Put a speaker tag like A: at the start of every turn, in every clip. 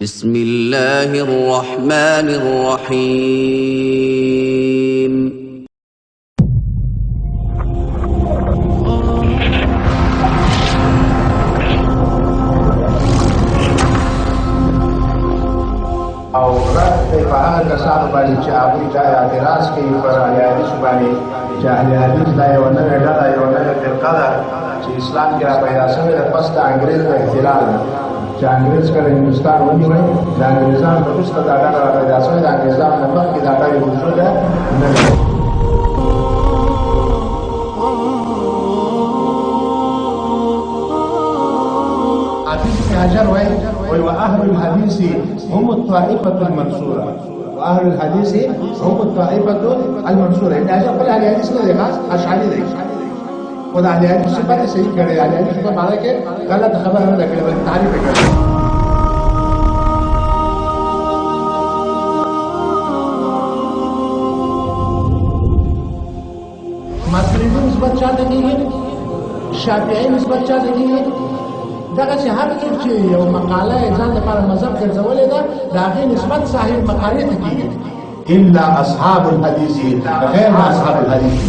A: بسم الله الرحمن الرحيم.
B: او رد دی په هغه کسانو باندې چې هغوی دا اعتراض کوي پر اهل حدیث باندې چې اهل حدیث دا یوه نوې ډله، یوه نوې فرقه ده چې اسلام کې را پیدا شوې ده پس د انګرېز د احتلال ده، چې انګرېز کله هندوستان ونیوی، د انګرېزانو نه وروسته دا ډله را پیدا شوې ده، انګرېزانو نه مخکې دا ډلې وجود نه لري. حافظ ابن حجر وایي واهل الحديث هم الطائفة المنصورة، واهل الحديث هم الطائفة المنصورة. ابن حجر خپل اهل حدیث نه دی، خاص اشعري دی، خو د اهل حدیث صفت یې صحیح کړی، اهل حدیث په باره کې غلطه خبره نه ده کړې، بلکې تعریف یې کړی. ماتریدي نسبت چا ته کېږي؟ شافعي نسبت چا ته کېږي؟ دغسې هر څوک چې یو مقاله یې ځان لپاره مذهب ګرځولې ده، د هغې نسبت صاحب مقالې ته کېږي. الا اصحاب الحدیث، غیر اصحاب الحدیث.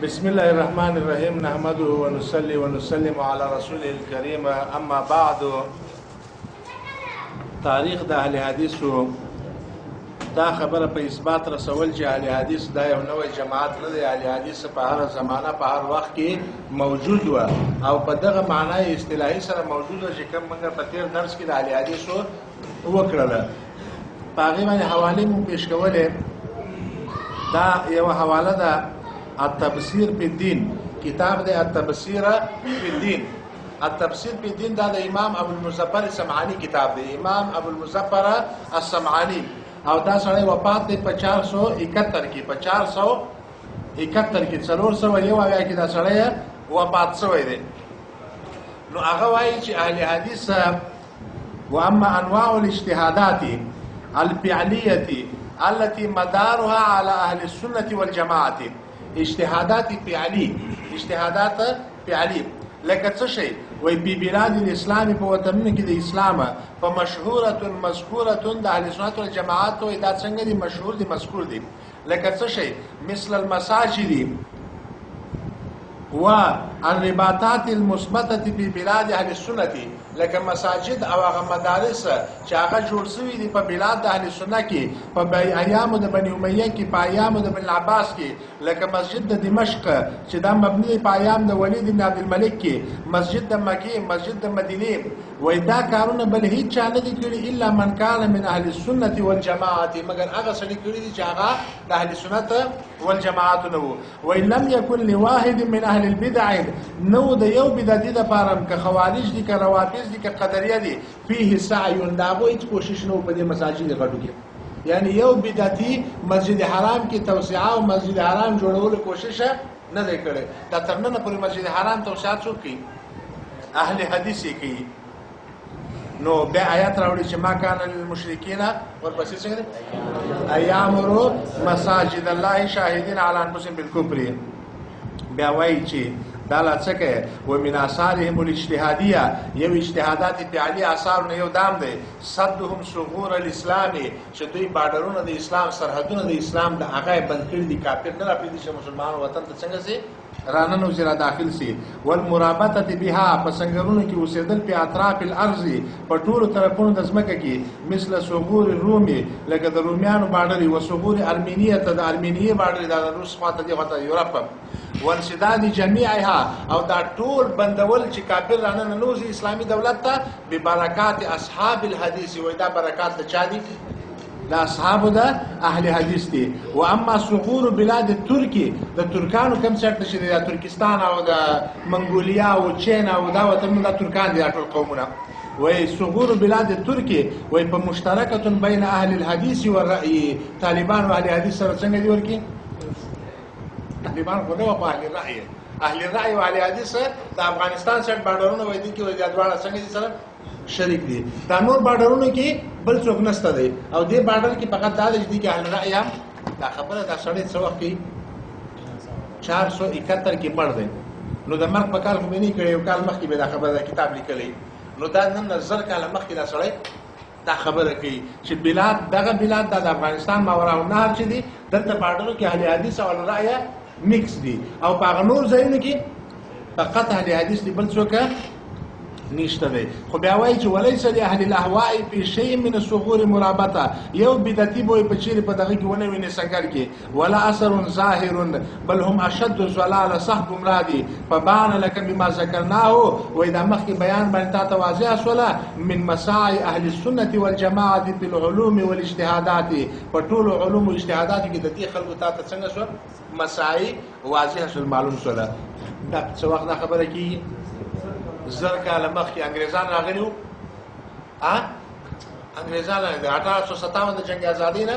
B: بسم الله الرحمن الرحيم، نحمده ونصلي ونسلم على رسوله الكريم، اما بعد. تاریخ د اهل حدیثو دا خبره په اثبات رسول چې اهل حدیث دا یو نوی جماعت نه دی، اهل حدیث په هر زمانه په هر وخت کې موجود و او په دغه معنی اصطلاحي سره موجود و چې کوم موږ په تېر درس کې د اهل حدیثو وکړله، په هغې باندې حوالې مو پیش کولې. دا یوه حواله ده، التبصیر فی الدین، کتاب دی التبصیر فی الدین. التبصیر فی الدین دا د امام ابو المظفر السمعانی کتاب دی، امام ابو المظفر السمعانی، او دا سړی وفات دی په 471 کې، په 471 کې، 471 کې دا سړی وفات شوی دی. نو هغه وایي چې اهل حدیث واما انواع الاجتهادات الفعلیة التي مدارها على اهل السنة والجماعة. اجتهادات فعلی، اجتهادات فعلی لکه څه شی؟ وایي په بلاد الاسلام، په وطنونو کې د اسلام، په مشهوره مذکوره د اهل سنت والجماعت، وایي دا څنګه دي؟ مشهور دي، مذکور دي. لکه څه شی؟ مثل المساجد والرباطات المثبتة في بلاد اهل السنة، لکه مساجد او هغه مدارس چې هغه جوړ سوي دي په بلاد د اهل سنت کې، په ایامو د بني امیه کې، په ایامو د بن العباس کې، لکه مسجد د دمشق چې دا مبني دی په ایام د ولید بن عبدالملک کې، مسجد د مکې، مسجد د مدینې. وایي دا کارونه بل هیچا نه دي کړي الا من کان من اهل السنة والجماعة، مګر هغه سړي کړي دي چې هغه د اهل سنت والجماعت نه وو. وایي لم یکن لواحد من اهل البدع، نو د یو بدعتي دپاره هم، که خوارج دي، که روافض دي، که قدریه دي، فيه سعی، د هغو هیڅ کوشش نه و په دې مساجد غټو کې. یعنی یو بدعتي مسجد حرام کې توسعه او مسجد حرام جوړولو کوشش نه دی کړی. دا تر ننه پورې مسجد حرام توسعه څوک کوي؟ اهل حدیث یې کوي. نو بیا آیات راوړي چې ما کان للمشرکین، ورپسې څنګه دی؟ ایامرو مساجد الله شاهدین علی انفسهم بالکفر. بیا وایي چې دا لا څه کوي؟ ومن آثارهم الاجتهادیه، یو اجتهادات فعلي آثار نه یو دام دی، صدهم ثغور الاسلام، چې دوی بارډرونه د اسلام، سرحدونه د اسلام د هغه یې بند کړي دي، کافر نه راپرېږدي چې مسلمان وطن ته څنګه سي راننوځي، را داخل سي. والمرابطة بها، په سنګرونو کې اوسېدل، په اطراف الارض، په ټولو طرفونو د ځمکه کې، مثل ثغور الروم، لکه د رومیانو باډرې، و ثغور ارمینیه ته د ارمینیې باډرې، دا د روس خواته دې خواته یورپ، وانسداد جمیعها، او دا ټول بندول چې کافر رانه ننوځي اسلامي دولت ته، ببرکات اصحاب الحدیث. وایي دا برکات د چا دي؟ د اصحابو د اهل حدیث دي. و اما ثغور بلاد ترکی، د ترکانو کوم سیټ چې دی، د ترکستان او د منګولیا او چین او دا وطنونه، دا ترکان دي، دا ټول قومونه. وای ثغور بلاد ترکی وای په مشترکه بین اهل الحدیث والرأي. طالبان او اهل حدیث سره څنګه دي ورکی؟ طالبان خو نه په اهل الرأي، اهل الرأي او اهل حدیث د افغانستان سره بارډرونه وای دي کې وای د دواړه څنګه دي سره شریک دي. دا نور بارډرونو کې بل څوک نشته دی، او دې بارډر کې فقط دا دی چې اهل الرأي هم دا خبره دا سړی څه وخت کې 471 کې مړ دی، نو د مرګ په کال خو مې نه کړی، یو کال مخکې به دا خبره دا کتاب لیکلی، نو دا نن زر کاله مخکې دا سړی دا خبره کوي چې بلاد دغه بلاد دا د افغانستان ماورا النهر چې دي دلته بارډرو کې اهل حدیث او اهل رأی mix دي، او په هغه نور ځایونو کې فقط اهل حدیث دي، بل څوک نشته دی. خو بیا وایي چې ولیس لاهل الاهواء فی شیء من الثغور مرابطه، یو بدعتي به په چیرې په دغه کې ونه ویني سنګر کې، ولا اثر ظاهر بل هم اشد الضلال سخت ګمراه دي. فبان لك بما ذکرناه، وایي دا مخکې بیان باندې تا ته واضح سوله من مساعي اهل السنة والجماعة في العلوم والاجتهادات، په ټولو علوم او اجتهاداتو کې د دې خلکو تا ته څنګه سوه مساعي واضح سول معلوم سوله. دا څه وخت دا خبره کېږي؟ زر کاله مخکې انګریزان راغلي وو، انګریزان راغلي د 1857 د جنګ ازادۍ نه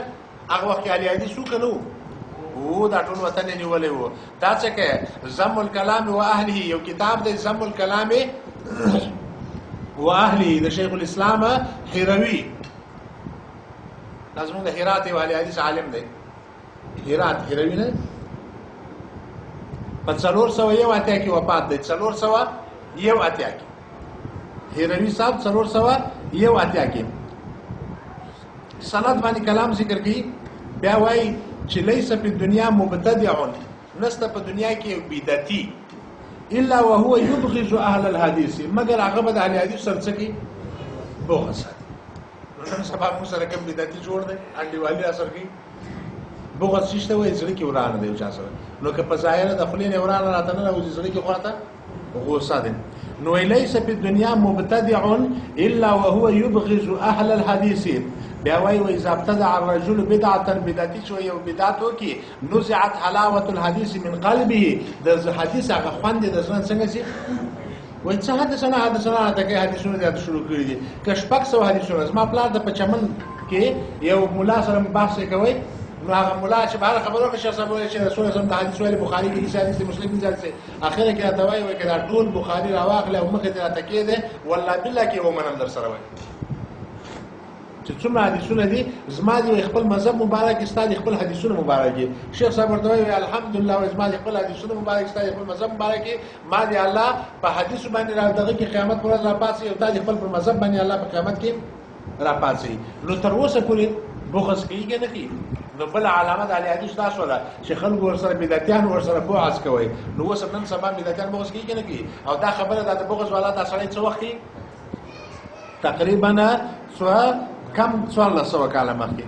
B: هغه وخت کې اهل حدیث وو که نه وو؟ دا ټول وطن یې نیولی وو. دا څه کوي؟ ذم الکلام و اهله یو کتاب دی، ذم الکلام و اهله د شیخ الاسلام هروي، دا زموږ د هرات یو اهل حدیث عالم دی، هرات هروي نه، په 481 کې وفات دی، 481 کې هروي صاحب 481 کې سند باندې کلام ذکر کړي. بیا وایي چې لیس فی الدنیا مبتدع، نسته په دنیا کې یو بدعتي الا وهو یبغض اهل الحدیث، مګر هغه به د اهل حدیث سره څه کوي؟ بغض ساتي. نو نن سبا موږ سره کوم بدعتي جوړ دی، انډیوالي را سره کوي، بغض څه شته؟ وایي زړه کې ورانه دی یو چا سره، نو که په ظاهره د خولې نه ورانه راته نه راوځي، زړه کې خو راته غوسه ده. نو ليس في الدنيا مبتدع الا وهو يبغض اهل الحديث. بیا وایي واذا ابتدع الرجل بدعه، بدعتي چې یو بدعت وکړي نزعت حلاوه الحديث من قلبه، د حدیث هغه خوند د زړه څنګه شي؟ وایي څه حدثنا حدثنا راته کوي، حدیثونه دې شروع کړي دي، که 600 حدیثونه. زما پلار د په چمن کې یو ملا سره بحث کوي، نو هغه ملا چې بهر خبرو کې شیخ صاحب وایي چې رسول الله د حدیث ویلي بخاري کې داسې حدیث دی، مسلم کې داسې، اخره کې راته وایي وایي که دا ټول بخاري راواخلې او مخې ته راته کېږدې والله بالله کې ومنم در سره، وایي چې څومره حدیثونه دي زما دي خپل مذهب مبارک، ستا دي خپل حدیثونه مبارک دي. شیخ صاحب ورته وایي الحمدلله وایي زما دي خپل حدیثونه مبارک، ستا دي خپل مذهب مبارک، ما دي الله په حدیث باندې را دغه کې قیامت پر ورځ راپاڅي او تا دي خپل پر مذهب باندې الله په قیامت کې راپاڅي. نو تر اوسه پورې بغض کوي که نه کوي؟ نو بل علامه د اهل حدیث دا سوله چې خلکو ورسره بدعتیان ورسره بغض کوي. نو اوس نن سبا بدعتیان بغض کوي که نه کوي؟ او دا خبره دا د بغض والا دا سړی څه وخت کوي؟ تقریبا څه کم 1400 کاله مخکې.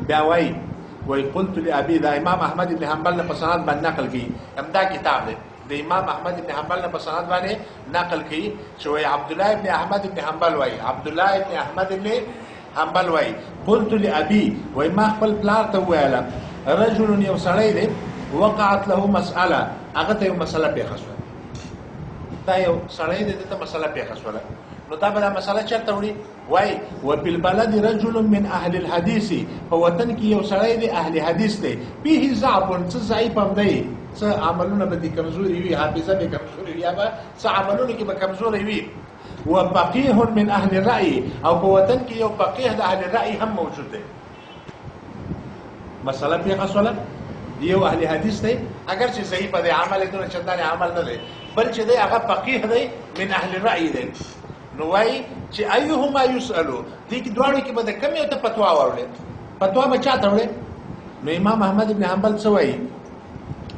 B: بیا وایي وایي قلت لابي، دا امام احمد بن حنبل نه په سند باندې نقل کوي، همدا کتاب دی د امام احمد بن حنبل نه په سند باندې نقل کوي چې وایي عبدالله بن احمد بن حنبل وایي، عبدالله بن احمد بن حنبل وایي قلت لابي، وایي ما خپل پلار ته وویله رجل یو سړی دی وقعت له مسأله، هغه ته یو مسله پېښه شوه، دا یو سړی دی ده ته مسله پېښه شوله، نو دا به دا مسله چېرته وړي؟ وایي وفي البلد رجل من اهل الحدیث، په وطن کې یو سړی دی اهل حدیث دی، فيه ضعف، څه ضعیف هم دی، څه عملونه به دې کمزوري وي، حافظه به کمزوري وي، یا به څه عملونو کې به کمزوري وي، وفقيه من اهل الرأي، او په وطن کې یو فقيه د اهل الرأي هم موجود دی. مسله پېښه سوله، یو اهل حدیث دی اگر چې ضعیف دی، عمل یې دونه چندانې عمل نه دی، بل چې دی هغه فقيه دی من اهل الرأي دی. نو وایي چې ایهما یسألو، دې کې دواړو کې به د کوم یو ته فتوا وروړي، فتوا به چا ته وړي؟ نو امام احمد بن حنبل څه وایي؟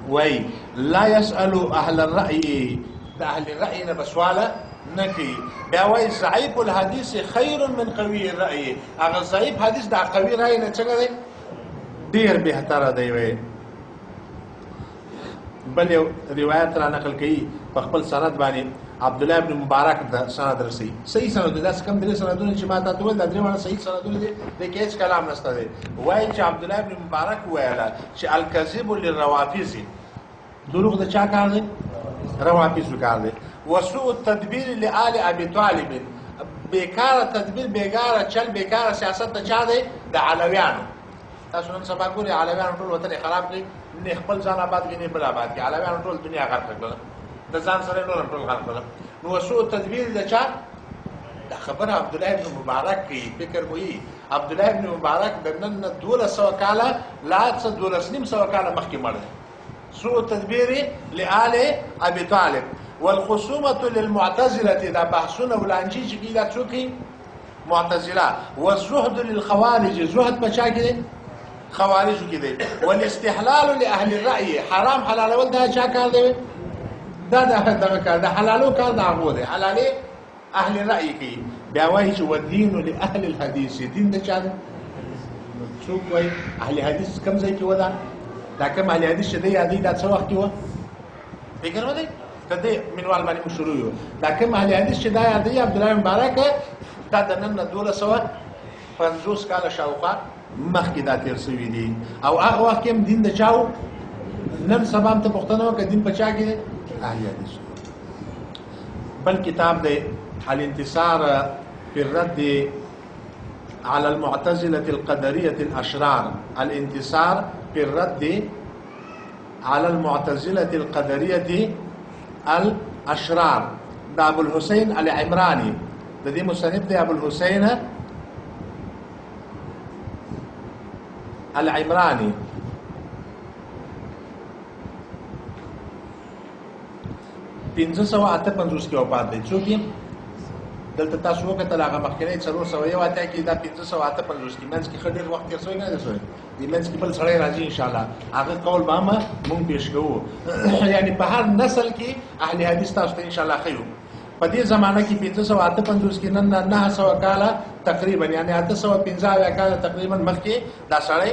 B: وایي لا یسأل اهل الرأي، د اهل الرأي نه به سواله نه کوي. بیا وایي ضعیف الحدیث خیر من قوي الرأي، هغه ضعیف حدیث د قوي رأي نه څنګه دی؟ ډېر بهتره دی. وایي بل یو روایت را نقل کوي په خپل سند باندې عبدالله ابن مبارک د سند رسي، صحیح سند دی، داسې کم درې سندونه چې ما تاته وویل دا درې واړه صحیح سندونه دي، دې کې هېڅ کلام نشته دی. وایي چې عبدالله ابن مبارک وویله چې الکذب للروافض، دروغ د چا کار دی؟ روافضو کار دی. وسوء التدبیر لآل ابي طالب، بیکاره تدبیر، بیکاره چل، بیکاره سیاست د چا دی؟ د علویانو. تاسو نن سبا ګورئ علویانو ټول وطن یې خراب کړي، نه خپل ځان آباد کړي نه بل آباد کړي. علویانو ټول دنیا غرق کړله، د ځان سره نور هم ټول غرق کړله. نو سوء تدبیر د چا؟ دا خبره عبدالله ابن مبارک کوي. فکر مو یي عبدالله ابن مبارک د نن نه 1200 کاله لا څه 1250 کاله مخکې مړ دی. سوء تدبیر لآل ابي طالب والخصومة للمعتزلة، دا بحثونه ولانجې چې کوي دا څوک کوي؟ معتزله. والزهد للخوارج، زهد په چا کې دی؟ خوارجو کې دی. والاستحلال لأهل الرأي، حرام حلالول دا چا کار دی؟ دا دغه کار د حلالو کار د هغو دی، حلالې اهل الرأي کوي. بیا وایي چې والدین لأهل الحدیث، دین د چا دی؟ څوک وایي اهل حدیث کوم ځای کې وه؟ دا دا کوم اهل حدیث چې دی یادوي دا څه وخت کې وه؟ فکر مو دی په دې منوال باندې موږ شروع یو. دا کوم اهل حدیث چې دا یادوي عبدالله مبارک، دا د نن نه 1250 کاله شاوخوا مخکې دا تېر سوي دي. او هغه وخت کې هم دین د چا و؟ نن سبا هم ته پوښتنه وکړه دین په چا کې دی؟ اهل حدیث. بل کتاب دی الانتصار في الرد على المعتزلة القدرية الأشرار، الانتصار في الرد على المعتزلة القدرية الأشرار، د أبو الحسين العمراني، د دې مصنف دی أبو الحسين العمراني. 558 کې وفات دی. څوک یې؟ دلته تاسو وکتل هغه مخکنی 481 کې، دا 558 کې منځ کې ښه ډېر وخت تېر شوی نه دی شوی، دې منځ کې بل سړی راځي انشاءالله، هغه قول به هم مونږ پېښ کوو. یعنې په هر نسل کې اهل حدیث تاسو ته انشاءالله ښیو. په دې زمانه کې 558 کې نن 900 کاله تقریبا، یعنې 875 کاله تقریبا مخکې دا سړی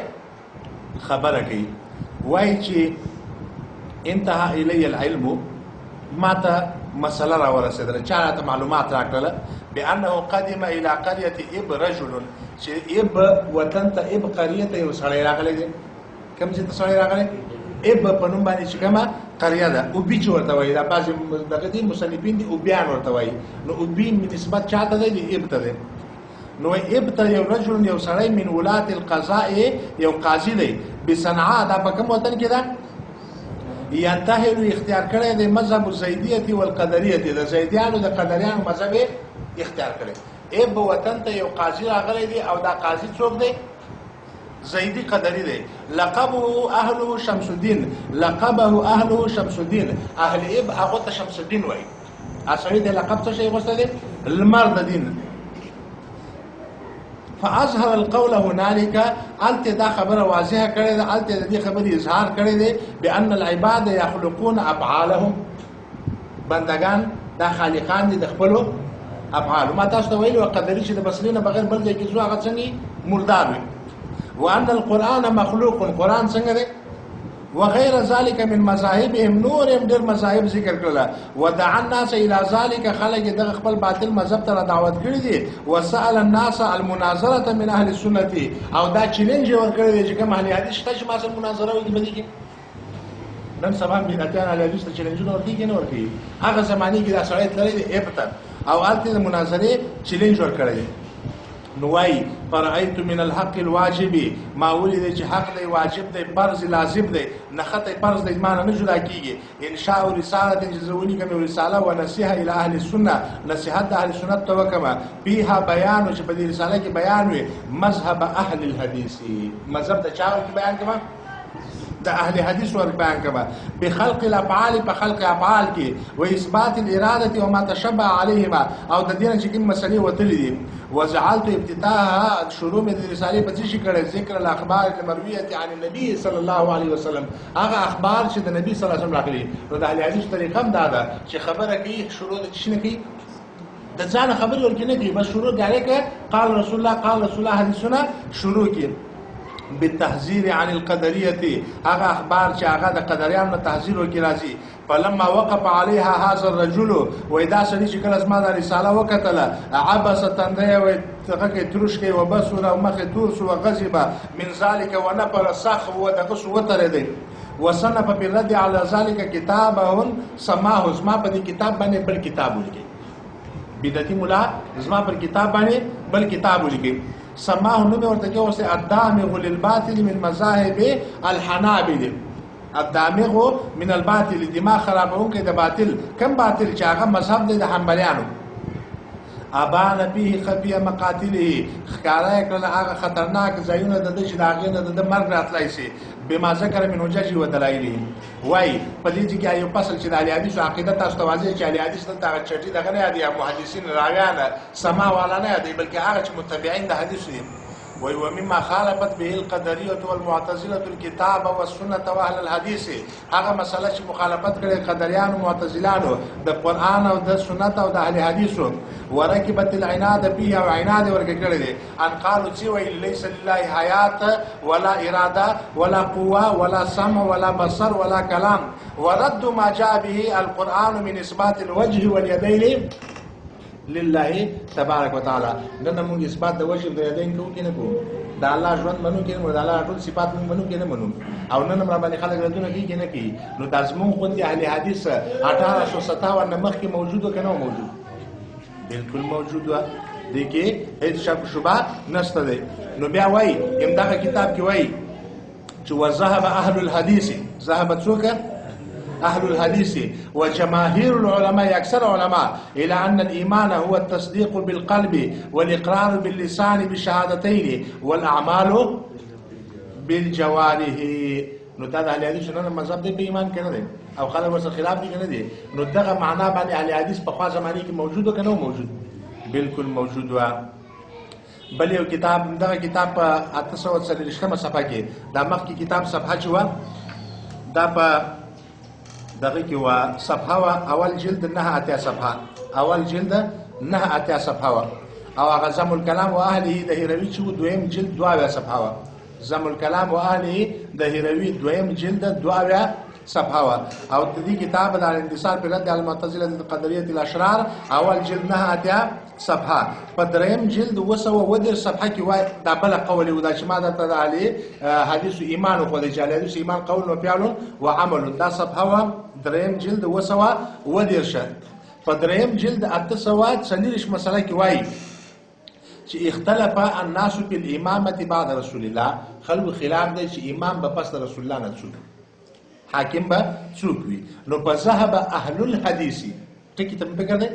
B: خبره کوي. وایي چې انتهى الی العلم، ما ته مسله را ورسېدله، چا راته معلومات راکړله بأنه قدم إلى قرية إب رجل، چې إب وطن ته إب قریه ته یو سړی راغلی دی. کوم ځای ته سړی راغلی؟ إب په نوم باندې چې کومه قریه ده، اوبي چې ورته وایي، دا بعضې دغه دي مصنفین دي اوبیان ورته وایي. نو اوبي نسبت چا ته دی؟ د إب ته دی. نو إب ته یو رجل، یو سړی من ولات القضاء، یو قاضي دی بصنعاء، دا په کوم وطن کې ده؟ ينتهل اختیار کړی دی مذهب الزیدیة والقدریة، د زیدیانو د قدریانو مذهب اختیار کړی. اب وطن ته یو قاضي راغلی دی، او دا قاضي څوک دی؟ زیدی قدری دی. لقبه اهله شمس الدین، لقبه اهله شمس الدین، اهل اب هغه ته شمس الدین وایي. سړي د لقب څه شی غوسته دی؟ لمر د دین. فأظهر القول هنالك، هلته دا خبره واضحه کړې ده، هلته د دې خبرې اظهار کړی دی بأن العباد يخلقون أفعالهم، بندگان دا خالقان دي د خپلو افعالو. ما تاسو ته ویلي وه قدري چې د بصرې نه بغیر بل ځای کې ځو هغه څنګه مردار وي. وأن القرآن مخلوق، قرآن څنګه دی؟ وغير ذلك من مذاهبهم، نور هم ډېر مذاهب ذکر کړله. ودعا الناس الى ذلك، خلک یې دغه خپل باطل مذهب ته را دعوت کړي دي. وسأل الناس المناظرة من اهل السنة، او دا چیلنج یې ورکړی دی چې کوم اهل حدیث شته چې ما سره مناظره وکړي په دې کې. نن سبا بدعتیان اهل حدیث ته چیلنجونه ورکوي که نه ورکوي؟ هغه زمانې کې دا سړی تللی دی ایب ته، او هلته د مناظرې چیلنج ورکړی دی. نو وایي فرأیت من الحق الواجب، ما ولیدی چې حق دی، واجب دی، فرض لازم دی، نښتی فرض دی، زما نه نه جدا کېږي. انشاء رسالة، چې زه ولیکم یو رساله، ونصیحه الی اهل السنة، نصیحت د اهل سنت ته وکړم، فیها بیان، چې په دې رساله کې بیان وي مذهب اهل الحدیث، مذهب د چا ورکې بیان کړم؟ د اهل حدیث ورک بیان کړم، بخلق الافعال، په خلق افعال کې، و اثبات الاراده وما تشبع عليهما، او د دې نه چې کوم مسلې وتلې دي. وجعلت افتتاحها، شروع مې د رسالې په څه شي کړی؟ ذکر الاخبار المرویة عن النبي صلی الله علیه وسلم، هغه اخبار چې د نبی صلی الله علیه وسلم راغلي. نو د اهل حدیث طریقه هم دا ده چې خبره کوي شروع د څه نه کوي، د ځانه خبرې ورکې نه کوي، بس شروع ډایرکټ قال رسول الله قال رسول الله حدیثونه شروع کړي. بالتحذير عن القدرية، هغه اخبار چې هغه د قدریانو نه تحذير ورکې راځي. فلما وقف عليها هذا الرجل، وایي دا سړي چې کله زما دا رساله وکتله، عبس تندی یې وایي دغه کې تروش کوي، وبصر او مخ یې تور سو، وغضب من ذلك ونفر، سخ و دغه سو وترېدی. وصنف في الرد على ذلك کتابه سماه، زما په دې کتاب باندې بل کتاب ولیکي. بدعتي مولا زما پر کتاب باندې بل کتاب ولیکي. سماه نوم ورته کې اوس الدامغ للباطل من مذاهب الحنابل. الدامغ من الباطل، دماغ خرابونکی د باطل، کم باطل چې هغه مذهب دی د حنبلیانو. ابان فيه خفیه مقاتله، ښکاره یې کړل هغه خطرناک ځایونه د ده چې د هغې نه د ده مرګ راتلای شي، بما ذکر من حججه و دلایله. وایي په دې چې کې یو فصل چې د اهل حدیثو عقیده تاسو ته واضح چې اهل حدیث دلته هغه چټي دغه نه یادوي، محدثین راویان سما والا نه یادوي، بلکې هغه چې متبعین د حدیثو دي. وایي ومما خالفت به القدریة والمعتزلة الكتاب والسنة وأهل الحدیث، هغه مسله چې مخالفت کړې قدریانو معتزلانو د قرآن او د سنت او د اهل حدیثو، ورکبت العناد فيه او عناد یې ورکه کړی دی، ان قالو چې وایي لیس لله حیات ولا اراده ولا قوة ولا سمع ولا بصر ولا کلام، ورد ما جاء به القرآن من اثبات الوجه واليدين لله تبارک وتعالی. نن موږ اثبات د وجه د یدین کوو کې نه کوو؟ د الله ژوند منو کې نه منو؟ د الله ټول صفات موږ منو کې نه منو؟ او نن هم را باندې خلک ردونه کوي کې نه کوي؟ نو دا زموږ غوندې اهل حدیث 1857 نه مخکې موجود و که نه موجود؟ بالکل موجود وه، دې کې هېڅ شک شبه نشته دی. نو بیا وایي همدغه کتاب کې وایي چې وذهب اهل الحدیث، ذهب څوک؟ أهل الحديث وجماهير العلماء، أكثر العلماء، إلى أن الإيمان هو التصديق بالقلب والإقرار باللسان بالشهادتين والأعمال بالجوارح. نو دا د اهل حدیث نن مذهب دی په ایمان کې نه دی او خلک ورسره خلاف دي که نه دی؟ نو دغه معنا باندې اهل حدیث پخوا زمانې کې موجود و که نه موجود؟ بالکل موجود وه. بل یو کتاب، دغه کتاب په 824 صفحه کې، دا مخکې کتاب صفحه چې وه دا په دغه کې وه صفحه وه، اول جلد 89 صفحه، اول جلد 89 صفحه وه. او هغه ذم الکلام و اهله د هروي چې و دویم جلد 72 صفحه وه. ذم الکلام و اهله د هروي دویم جلد 72 صفحه وه. او د دې کتاب د الانتصار په رد المعتزله د قدریه الاشرار اول جلد 89 صفحه، په دریم جلد 232 صفحه کې وایي دا بله قول و، دا چې ما درته د اهل حدیث ایمان وښودی چې اهل حدیث ایمان قول و فعل و عمل، دا صفحه وه دریم جلد 232. په دریم جلد 840 مسله کې وایي چې اختلف الناس فی الامامة بعد رسول الله، خلکو خلاف دی چې امام به پس د رسول الله نه څوک، حاکم به څوک وي. نو په ذهب اهل الحدیث، ټکي ته مې فکر دی،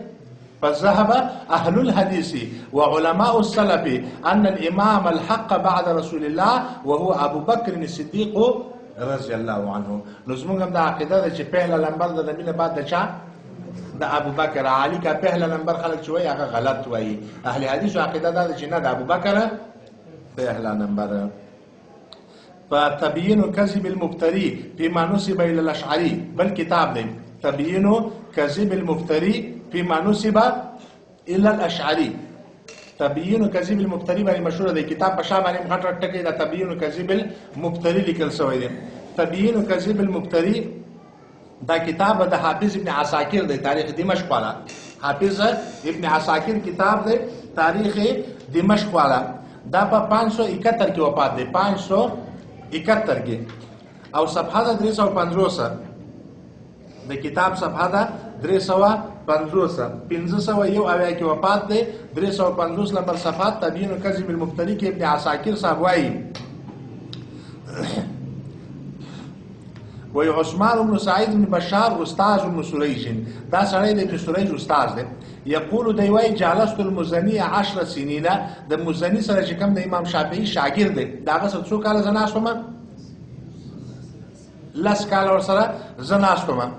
B: فذهب أهل الحديث وعلماء السلف أن الإمام الحق بعد رسول الله وهو أبو بكر الصديق رضي الله عنه. نو زموږ هم دا عقیده ده چې پهله لمبر د نبي نه بعد د چا؟ د ابوبکر. علي که پهله لمبر خلک چې وایي هغه غلط وایي. اهل حدیث عقیده دا ده چې نه، د ابوبکر پهله نمبر. فتبیین کذب المفتری فيما نسب الى الاشعري، بل کتاب دی تبیین کذب المفتری فيما نسب الى الاشعري. تبیین کذب المفتری باندې مشهور دی کتاب، په شا باندې غټ غټ ټکی دا تبیین کذب المفتری لیکل شوی دی. تبیین کذب المفتری دا کتاب د حافظ ابن عساکر دی، تاریخ دمشق والا. حافظ ابن عساکر کتاب دی تاریخ دمشق والا. دا په 571 کې وفات دی، 571 کې. او صفحه ده 350، د کتاب صفحه ده 350، 571 کې وفات دی، 350 نمبر صفحه تبیین کذب المفتری کې ابن عساکر صاحب وایي وی عثمان بن سعید بن بشار استاذ بن سریج، دا سړی د ابن سریج استاذ دی. یقول دی وایي جالست المزنی 10 سنین، د مزنی سره چې کوم د امام شافعي شاګرد دی، د هغه سره څو کاله زه ناست وم؟ 10 کاله ورسره زه ناست وم.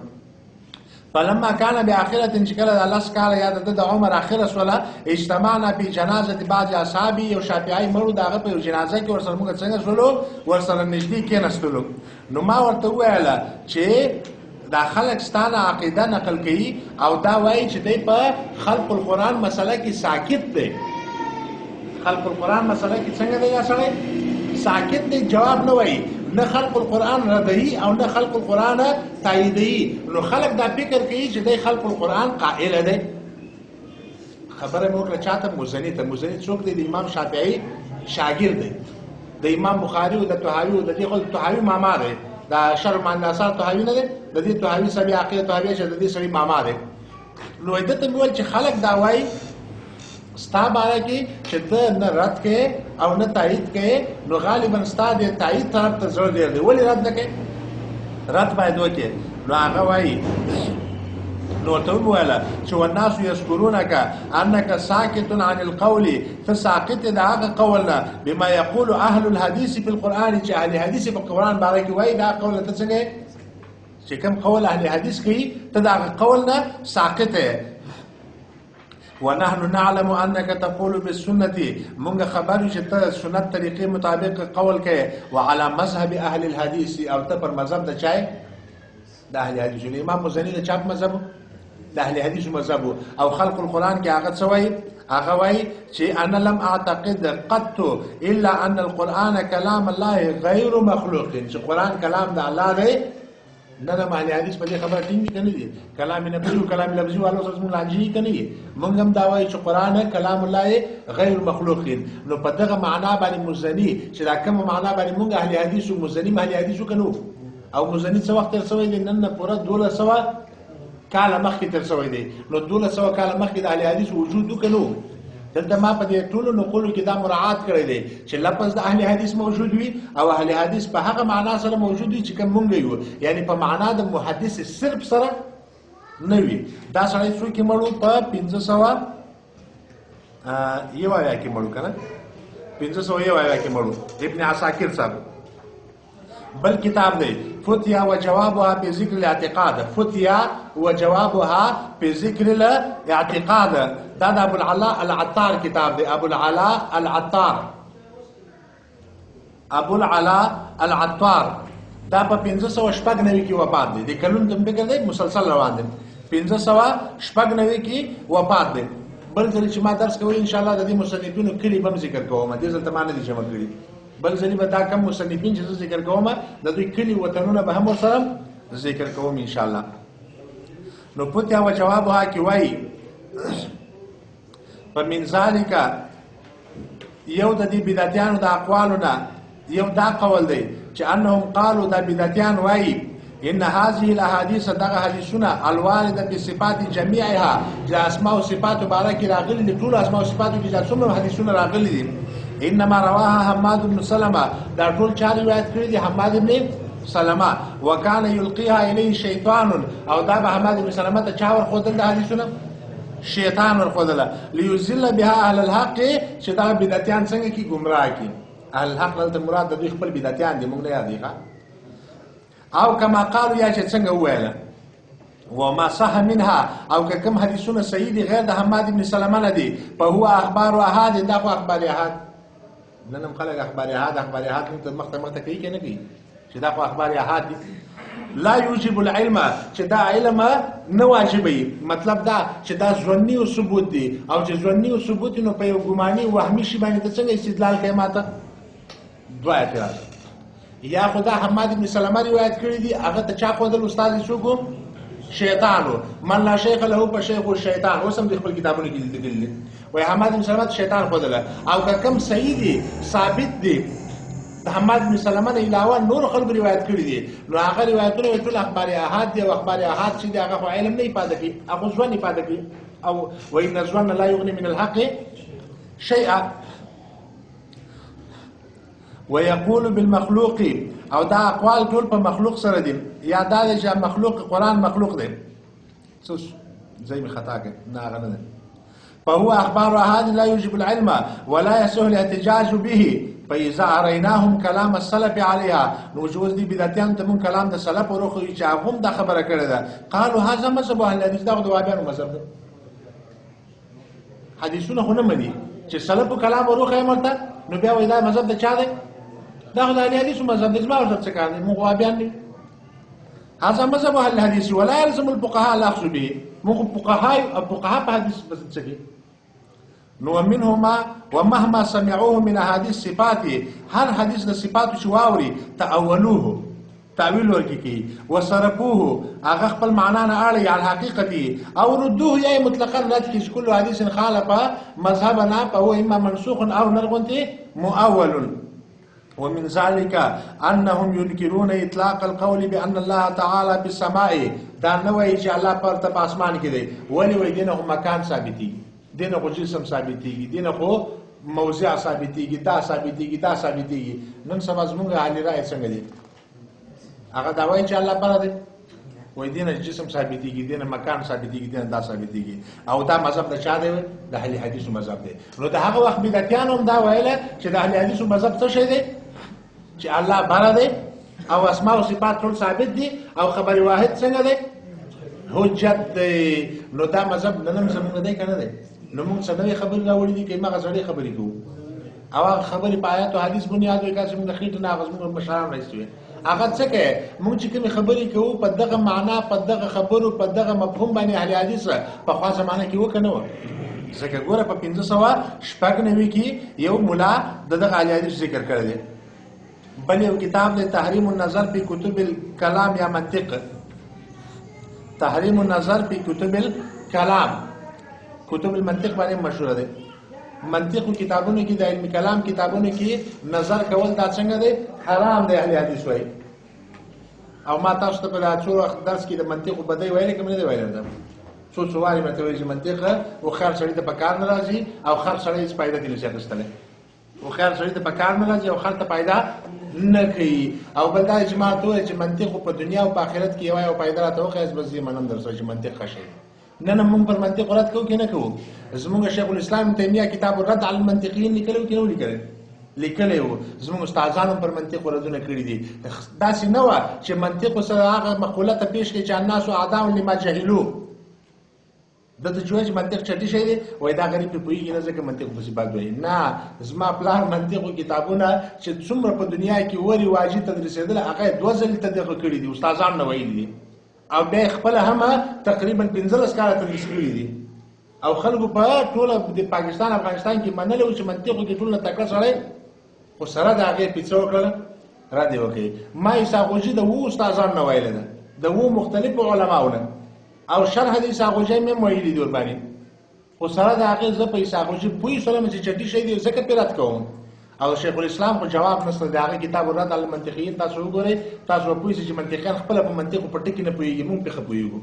B: فلما كان بآخرة چې کله د 10 کاله یا د عمر آخره سوله، اجتمعنا فی جنازة بعض اصحابي، یو شافعي مړو د هغه په یو جنازه کې ورسره موږ څنګه سولو، ورسره نږدې کېناستلو. نو ما ورته وویل چې دا خلک ستا نه عقیده نقل کوي او دا وایي چې دی په خلق القرآن مسله کې ساکت دی. خلق القرآن مسله کې څنګه دی دا سړی؟ ساکت دی، جواب نه وایي، نه خلق القرآن ردوي او نه خلق القرآن تاییدوي. نو خلک دا فکر کوي چې دی خلق القرآن قائل دی. خبره مې وکړه چاته؟ مزني ته. مزني څوک دی؟ د امام شافعي شاګرد دی، د امام بخاري او د طحاوي او د دې خو د طحاوي ماما دی، دا شرح معانی الاثار طحاوي نه دی، د دې طحاوي سړي عقیده طحاویه چې د دې سړي ماما دی. نو ده ته مې وویل چې خلک دا وایي ستا باره کې چې ته نه رد کوې او نه تایید کوې، نو غالبا ستا د تایید طرف ته زړه ډېر دی، ولې رد نه کوې؟ رد باید وکړې. نو هغه وایي، نو ورته وویله چې والناس یذکرونک انک ساکت عن القول، ته ساقط د هغه قول نه بما یقول اهل الحدیث فی القرآن، چې اهل حدیث په قرآن باره کې وایي، دا قول ته څنګه چې کوم قول اهل حدیث کوي ته د هغه قول نه ساقط یې. ونحن نعلم انك تقول بالسنه، مونږ خبر یو چې ته سنت طریقې مطابق قول کوې، وعلى مذهب اهل الحديث، او ته پر مذهب د چای د اهل حدیث. امام مزني د چاپ مذهب د اهل حدیث مذهب، او خلق القرآن کې هغه څه وایي؟ هغه وایي چې انا لم اعتقد قط الا ان القرآن کلام الله غیر مخلوق، چې قرآن کلام د الله دی. نه نه، اهل حدیث په دې خبره ټینګ دي که نه دي؟ کلام نبوي او کلام لفظي والو سره زموږ لانجې که نه دي؟ موږ هم دا وایو چې قرآن کلام الله غیر مخلوق. نو په دغه معنا باندې مزني چې دا کومه معنا باندې موږ اهل حدیث او مزني اهل حدیث که نه، او مزني څه وخت تېر سوی دی؟ نن نه پوره 1200 کاله مخکې تېر سوی دی. نو 1200 کاله مخکې د اهل حدیث وجود که نه؟ دلته ما په دې ټولو نقولو کې دا مراعات کړی دی چې لفظ د اهل حدیث موجود وي او اهل حدیث په هغه معنا سره موجود وي چې کوم مونږ یو، یعنی په معنا د محدث صرف سره نه وي. دا سړی څوک یې مړ و؟ په 571 کې مړ و که نه؟ 571 کې مړ و، ابن عساکر صاحب. بل کتاب دی فتیا و جوابها په ذکر الاعتقاد، فتیا و جوابها په ذکر الاعتقاد، دا د ابو العلاء العطار کتاب دی. ابو العلاء العطار، ابو العلاء العطار دا په 596 کې وفات دی. د کلون ته فکر دی مسلسل روان دی، 596 کې وفات دی. بل ځل چې ما درس کوی ان شاء الله د دې مصنفینو کلي به هم ذکر کوم، دې ځل ته ما نه دي جمع کړي. بل ځلې به دا کم مصنفین چې زه ذکر کوم د دوی کلي وطنونه به هم ورسره ذکر کوم ان شاء الله. نو فتیا و جوابها کې وایي په من ذالک، یو د دې بدعتیانو د اقوالو نه یو دا قول دی چې انهم قالو، دا بدعتیان وایي ان هذه الاحاديث، دغه حدیثونه الوارده په صفات جميعها، چې اسماء او صفات باره کې راغلي دي، ټول اسماء او صفاتو کې چې څومره حدیثونه راغلي دي، انما رواها حماد بن سلمہ، دا ټول چا روایت کړی دي؟ حماد بن سلمہ. وکان یلقیها الیه شیطان، او دا به حماد بن سلمہ ته چا ورښودل دا حدیثونه؟ شیطان ورښودله، لیذل بها اهل الحق، چې دا بدعتیان څنګه کی ګمراه کی. اهل الحق دلته مراد د دوی خپل بدعتیان دي، موږ نه یادوي. او کما قالو، یا چې څنګه وویله وما صح منها، او که کوم حدیثونه صحیح دي غیر د حماد بن سلمہ نه دي، فهو اخبار احاد، دا خو اخبار احاد. نن هم خلک اخبار احاد اخبار احاد موږ ته مخته مخته کوي که نه کوي؟ چې دا خو اخبار احاد دي. لا یوجب العلم، چې دا علم نه واجبوي، مطلب دا چې دا ظني او ثبوت دي، او چې ظني او ثبوت نو په یو ګماني وهمي شي باندې ته څنګه استدلال کوې؟ ماته دوه اعتراض. یا خو دا حماد بن سلمہ روایت کړی دی، هغه ته چا ښودل؟ استاد یې څوک و؟ شیطان و. من لا شیخ له فشیخ الشیطان، اوس هم د خپل کتابونو کې لیکلي دي، وایي حماد بن سلمہ ته شیطان ښودله. او که کوم صحیح دي ثابت دي د حماد بن سلمہ نه علاوه نور خلکو روایت کړي دي، نو هغه روایتونه یې ټول اخبار احاد دي، او اخبار احاد چې دي هغه خو علم نه افاده کوي، هغه ظن افاده کوي، او وان الظن لا یغني من الحق شیئا. ويقول بالمخلوق، او دا اقوال ټول په مخلوق سره دي، یا دا دی چې مخلوق قرآن مخلوق دی، څه ځای مې خطا کړ، نه هغه نه دی. فهو اخبار احاد لا يوجب العلم ولا يسهل الاحتجاج به، فاذا اريناهم كلام السلف عليها، نو چې اوس دې بدعتیانو ته مونږ کلام د سلف وروښیو چې هغه هم دا خبره کړې ده، قالوا هذا مذهب اهل الحديث، دا خو د وهابیانو مذهب دی، حدیثونه خو نه مني چې سلفو کلام وروښیم ورته، نو بیا وایي دا مذهب د چا دی؟ دا خو د اهل حدیثو مذهب دی، زما ورسره څه کار دی، مونږ وهابیان نه یو. هذا مذهب اهل الحديث ولا يلزم الفقهاء الاخذ به، مونږ فقهاء فقهاء په حدیث پسې څه کوي؟ نو منهما ومهما سمعوه من احاديث صفات، هر حدیث د صفاتو چې واوري تأولوه، تأویل ورکې کوي، وصرفوه، هغه خپل معنا نه اړوي عن حقیقته، او ردوه، یا یې مطلقا رد کړي چې كل حدیث خالف مذهبنا فهو اما منسوخ او نرغونتي مؤول. ومن ذلك انهم ينكرون اطلاق القول بان الله تعالى بالسماء، دا نه وایي چې الله پورته په اسمان کې دی، ولې وایي؟ دې نه خو مکان ثابتېږي، دینه خو جسم ثابتېږي، دینه خو موضع ثابتېږي، دا ثابتېږي، دا ثابتېږي. نن سبا زمونږ اهل رای څنګه دي؟ هغه دا وایي چې الله بره دی، وایي دینه جسم ثابتېږي، دینه مکان ثابتېږي، دینه دا ثابتېږي. او دا مذهب د چا دی؟ د اهل حدیثو مذهب دی. نو د هغه وخت بدعتیانو هم دا ویله چې د اهل حدیثو مذهب څه شی دی؟ چې الله بره دی او اسماء او صفات ټول ثابت دي او خبر واحد څنګه دی؟ حجت دی. نو دا مذهب نن هم زمونږ دی که نه دی؟ نو موږ څه نوې خبرې راوړي دي که هماغه زړې خبرې کوو؟ او هغه خبرې په آیات او حدیث بنیاد وي که زموږ د خېټې نه هغه زموږ مشران راایستي وي؟ هغه څه کوي؟ موږ چې کومې خبرې کوو په دغه معنا، په دغه خبرو، په دغه مفهوم باندې اهل حدیث پخوا زمانه کې وکړه نه وه. ځکه ګوره په 596 کې یو ملا د دغه اهل حدیث ذکر کړی دی. بل یو کتاب دی تحریم النظر فی کتب الکلام یا منطق، تحریم النظر فی کتب الکلام، کتب المنطق باندې مشهور دی. منطق کتابونو کې، د علم کلام کتابونو کې نظر کول دا څنګه دی؟ حرام دی، اهل حدیث وایي. او ما تاسو ته په دا څو وخت درس کې د منطق بدی ویلې که مې نه دی ویلی؟ ده څو څو وارې مې ته ویلي چې منطق هوښیار سړي ته په کار نه راځي او خر سړی هېڅ فایده ترې نشي اخیستلی. هوښیار سړي ته په کار نه راځي او خر ته فایده نه کوي. او بل دا چې ما ورته وویل چې منطق په دنیا او په آخرت کې یوه یوه فایده راته وښیاست، بس زه یې منم در سره چې منطق ښه شی دی. نن هم موږ پر منطق رد کوو که نه کوو؟ زموږ شیخ الاسلام ابن تیمیه کتاب الرد علی المنطقیین لیکلی و که نه و لیکلی؟ لیکلی و. زموږ استادان هم پر منطق ردونه کړي دي. داسې نه وه چې منطق سره هغه مقوله ته پېښ کړي چې الناس اعداء لما جهلو. ده ته چې وایي چې منطق چټي شی دی، وایي دا غریب پرې پوهېږي نه ځکه منطق پسې بد وایي. نه، زما پلار منطق کتابونه چې څومره په دنیا کې و رواجي تدریسېدل هغه یې دوه ځلې تدریس کړي دي، استادان نه ویلي دي، او بیا یې خپله هم تقریبا 15 کاله تدریس کړي دي. او خلکو په ټوله د پاکستان افغانستان کې منلی و چې منطقو کې ټول نه تکړه سړی، خو سره د هغې پې څه وکړله؟ رد یې وکړي. ما عیسی غوجي د اوو استادانو نه ویلې ده، د اوو مختلفو علماو نه، او شرح د عیسی غوجي مې هم ویلي دي ورباندې. خو سره د هغې زه په عیسی غوجي پوه شولم چې چټي شی دی، ځکه پرې رد کوم. او شیخ الاسلام خو جواب نشته، د هغه کتاب الرد علی المنطقیین تاسو وګورئ، تاسو به پوه شئ چې منطقیان خپله په منطقو په ټکي نه پوهېږي، موږ پرې ښه پوهېږو.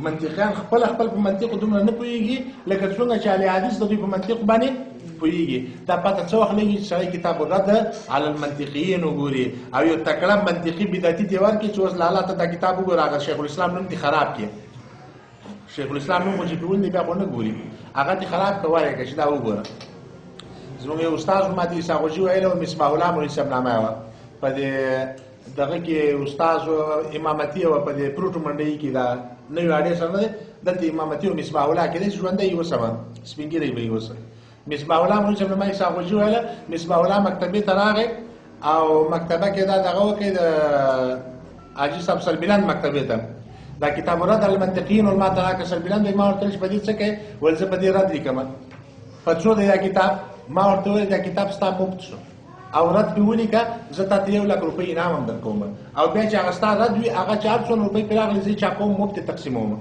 B: منطقیان خپله خپل په منطقو دومره نه پوهېږي لکه څنګه چې اهل حدیث د دوی په منطق باندې پوهېږي. دا پته څه وخت لګي چې سړی کتاب الرد علی المنطقیین وګوري او یو تکړه منطقي بدعتي ته ورکړي چې اوس لالا ته دا کتاب وګوره، هغه شیخ الاسلام نوم دې خراب کړي. شیخ الاسلام نوم خو چې پرې ولي بیا خو نه ګوري، هغه دې خراب کړه، وایې که چې دا وګوره. زموږ یو استاد ما ته عیسی غوجي ویلی و، مصباح الله مولوي صاحب نامه یې وه، په دې دغه کې استاد امامتي وه، په دې پروټو منډۍ کې دا نوې اډې سره نه دی، دلته امامتي و مصباح الله کې دی، ژوندی یې اوس هم سپین ږیری به یې اوس. مصباح الله مولوي صاحب نامه عیسی غوجي ویله. مصباح الله مکتبې ته راغی او مکتبه کې دا دغه وکړي د حاجي صاحب سربلند مکتبې ته دا کتاب الرد علی المنطقیین ما ته راکړه. سربلند ما ورته ویل چې په دې څه کوې؟ ویل زه په دې رد لیکم. په څو دی دا کتاب؟ ما ورته وویل دا کتاب ستا مفت شو او رد پې ولیکه، زه تا ته 1 لک روپۍ انعام هم درکوم، او بیا چې هغه ستا رد وي هغه چې هر څومره روپۍ پرې راغلې زه یې چاپوم مفت یې تقسیموم.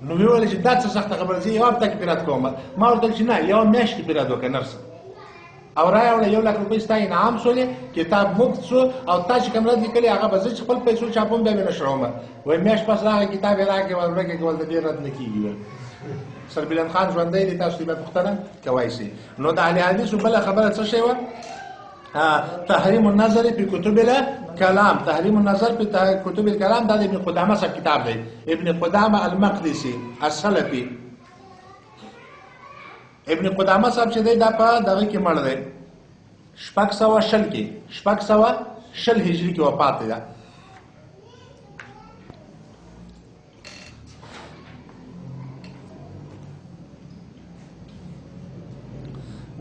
B: نو ویې ویل چې دا څه سخته خبره، زه یوه هفته کې پرې رد کوم. ما ورته ویل چې نه، یوه میاشت کې پرې رد وکړه نرسه. او را یې وړه، 1 لک روپۍ ستا انعام سولې، کتاب مفت سو، او تا چې کوم رد لیکلی هغه به زه چې خپل پیسو چاپوم بیا به نشروم. وایي میاشت پس راغی کتاب یې راکړ، ورکه کړ، ول د دې رد نه کېږي. ویل سربلند خان ژوندی دی، تاسو به پوښتنه کوای شئ. نو د اهل حدیثو بله خبره څه شی وه؟ تحریم النظر فی کتب الکلام. تحریم النظر فی کتب الکلام دا د ابن قدامه صاحب کتاب دی، ابن قدامه المقدسی السلفي. ابن قدامه صاحب چې دی دا په دغه کې مړ دی 620 کې، 620 هجري کې وفات دی.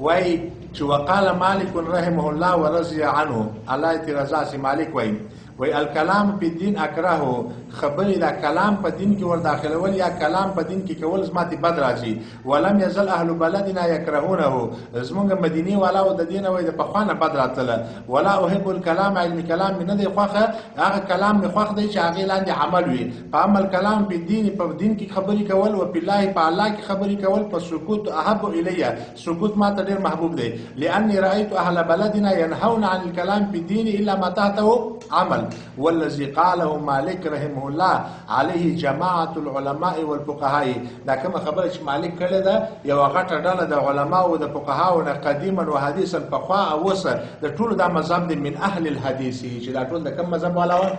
B: وای چې وقال مالک رحمه الله ورضي عنه، الله دې رضا سي مالک وای، وای الکلام په دین اکرهه، خبرې دا کلام په دین کې ور داخلول یا کلام په دین کې کول زما ته بد راځي. ولم یزل اهل بلدنا یکرهونه، زمونږ مدینې والاو د دین وای د پخوا نه بد راتله. ولا احب الکلام، علم کلام مې نه دی خوښه، هغه کلام مې خوښ دی چې هغې لاندې عمل وي. فاما الکلام په دین، په دین کې خبرې کول، و په الله په الله کې خبرې کول، په سکوت احب الیه، سکوت ما ته ډېر محبوب دی. لأني رأيت أهل بلدنا ينهون عن الكلام في الدين إلا ما تحته عمل. والعمل والذي قاله مالک رحمه الله عليه جماعة العلماء والفقهاء. دا کومه خبره چې مالک کړې ده، یو غټه ډله د علماو د فقهاو نه قدیما و حدیثا، پخوا او اوس د ټولو دا مذهب دی، من اهل الحدیث، چې دا ټول د کوم مذهب والا وه؟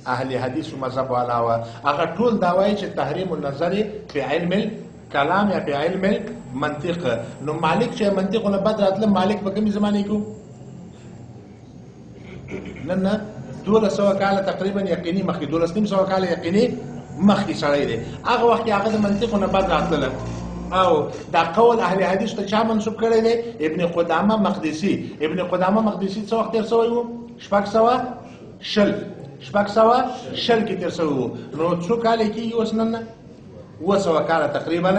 B: اهل حدیث مذهب والا وه. هغه ټول دا وایي چې تحریم النظر په علم الکلام یا په علم المنطق. نو مالک چې منطقونه بد راتله، مالک په کومې زمانې کې؟ نن نه 1200 کاله تقریبا یقیني مخکې، 1250 کاله یقیني مخکې سړی دی. هغه وخت کې هغه د منطقونه بد راتلله. او دا قول اهل حدیث ته چا منسوب کړی دی؟ ابن قدامه مقدسي. ابن قدامه مقدسي څه وخت تېر شوی و؟ 620، 620 کې تېر شوی و. نو څو کاله کېږي اوس؟ نن نه 700 کاله تقریبا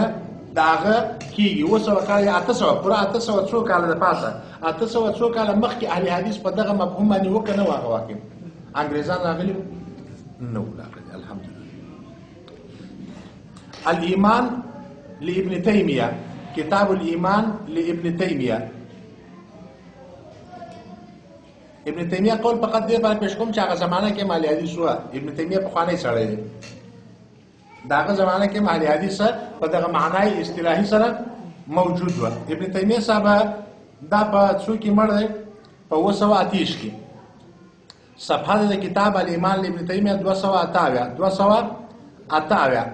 B: د هغه کېږي، 700 کاله یا 800، پوره 800 څو کاله د پاسه، 800 څو کاله مخکې اهل حدیث په دغه مفهوم باندې وکړه. نه وه هغه وخت کې انګرېزان راغلي وو؟ نه وو راغلي، الحمدلله. الایمان لابن تیمیه، کتاب الایمان لابن تیمیه. ابن تیمیه قول فقط دې لپاره پېښ کوم چې هغه زمانه کې اهل حدیث وه. ابن تیمیه پخوانی سړی دی، د هغه زمانه کې اهل حدیث په دغه معنای اصطلاحي سره موجود وه. ابن تیمیه صاحب دا په څو کې مړ دی؟ په 728 کې. صفحه د کتاب الایمان لابن تیمیه 278، 278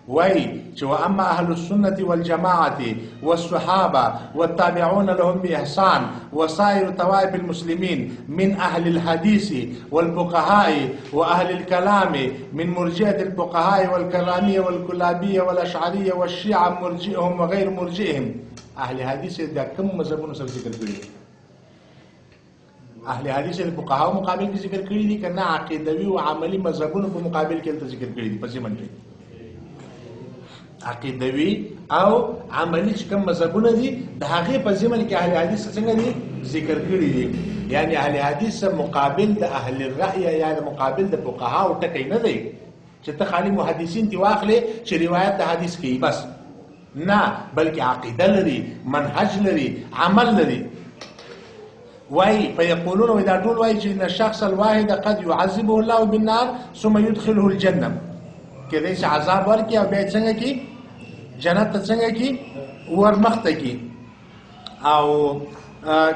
B: وایي چې واما اهل السنة والجماعة والصحابة والتابعون لهم بإحسان وسائر طوائف المسلمين من أهل الحديث والفقهاء وأهل الكلام من مرجئة الفقهاء والكلامية والكلابية والأشعرية والشيعة مرجئهم وغير مرجئهم. أهل حديث دا کوم مذهبونو سره ذکر کړي؟ اهل حدیث د فقهاو مقابل کې ذکر کړي دي که نه عقیدوي او عملي مذهبونو په مقابل کې دلته ذکر کړي دي؟ په ضمن کې عقیدوي او عملي چې کوم مذهبونه دي د هغې په ضمن کې اهل حدیث څنګه دي ذکر کړي دي. یعنی اهل حدیث مقابل د اهل الرأی یا د مقابل د فقهاو ټکی نه دی چې ته خالي محدثین ترې واخلې چې روایت د حدیث کوي بس، نه، بلکې عقیده لري، منهج لري، عمل لري. وایي فیقولون، وایي دا ټول وایي چې ان الشخص الواحد قد يعذبه الله بالنار ثم يدخله الجنة. کېدای شي عذاب ورکړي او بیا یې څنګه کړي؟ جنت ته څنګه کړي؟ ورمخته کړي. او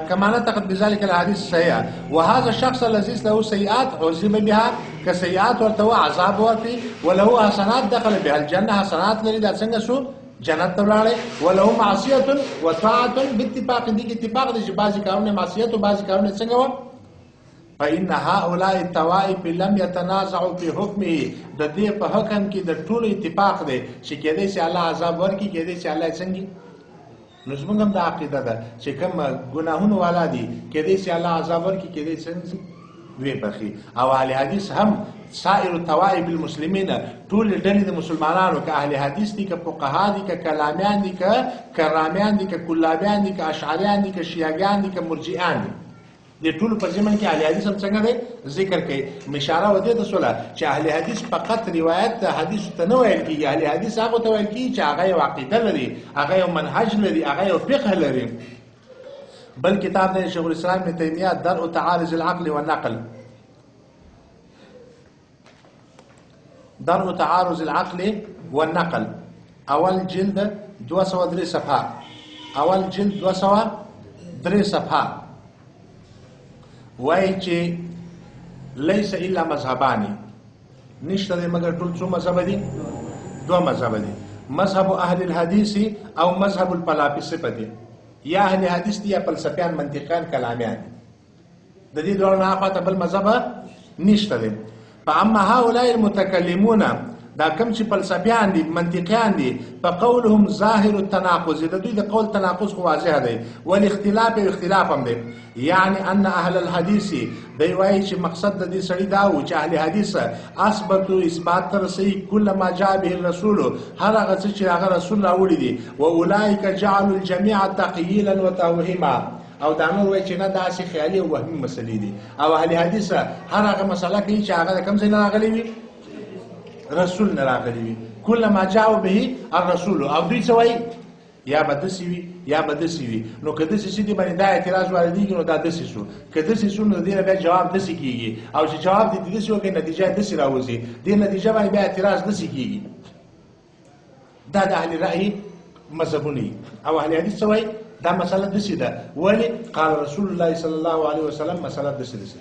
B: كما نطقت بذلك الحديث الصحيح. وهذا الشخص الذي له سيئات عذب بها، كسيئات ورته عذاب ورکړي، وله حسنات دخل بها الجنة، حسنات لري دا څنګه شو؟ جنت ته ولاړی. وله معصیة وطاعة باتفاق، دې کې اتفاق دی چې بعضې کارونه معصیت او بعضې کارونه څنګه وه؟ فإن هؤلاء الطوائف لم يتنازعوا في حکمه، د دې په حکم کې د ټولو اتفاق دی چې کېدای شي الله عذاب ورکړي، کېدای شي الله یې څنګه. نو زموږ هم دا عقیده ده چې کوم ګناهونو والا دي کېدای شي الله عذاب ورکړي، کېدای شي څنګه ویې بخښي. او اهل حدیث هم سائر طوائف المسلمین، ټولې ډلې د مسلمانانو، که اهل حدیث دي، که فقها دي، که کلامیان دي، که کرامیان دي، که کلابیان دي، که اشعریان دي، که شیعهګان دي، که مرجئان دي، د ټولو په ضمن کې اهل حدیث هم څنګه دی ذکر کوي. اشاره و دې ته سوله چې اهل حدیث فقط روایت د حدیث ته نه ویل کېږي، اهل حدیث هغو ته ویل کېږي چې هغه یو عقیده لري، هغه یو منهج لري، هغه یو فقه لري. بل کتاب دی شیخ الاسلام ابن تیمیه درء تعارض العقل والنقل، درء تعارض العقل والنقل، اول جلد 203 صفحه، اول جلد 203 صفحه. وایي چې لیس الا مذهبانی، نشته دی مګر ټول څو مذهبه دي؟ دوه مذهبه دي، مذهب اهل الحدیث او مذهب الفلاسفه دي. یا اهل حدیث دي یا فلسفیان، منطقیان، کلامیان دي. د دې دواړو نه اخوا ته بل مذهب نشته دی. فاما هؤلاء المتکلمون، دا کوم چې فلسفیان دي، منطقیان دي، فقولهم ظاهر التناقض، د دوی د قول تناقض خو واضح دی، والاختلاف او اختلاف هم دی. یعنی ان اهل الحدیث، دی وایي چې مقصد د دې سړي دا و چې اهل حدیث اثبتو، اثبات ته رسوي کل ما جاء به الرسول، هر هغه څه چې هغه رسول راوړي دي. و اولئک جعلوا الجميع تقییلا وتوهیما، او دا نور وایي چې نه، داسې خیالي او وهمي مسلې دي. او اهل حدیث هر هغه مسله کوي چې هغه د کوم ځای نه راغلي وي؟ رسول نه راغلي وي. کل ما جاء به الرسول. او دوی څه وایي؟ یا به داسې وي یا به داسې وي. نو که داسې څه دي باندې دا اعتراض واردېږي نو دا داسې سو، که داسې سو نو د دې نه بیا جواب داسې کېږي، او چې جواب دې داسې وکړي نتیجه یې داسې راوځي، دې نتیجه باندې بیا اعتراض داسې کېږي. دا د اهل رأی مذهبونه دي. او اهل حدیث څه وایي؟ دا مسله داسې ده، ولې؟ قال رسول الله صلی الله علیه وسلم مسله داسې داسې،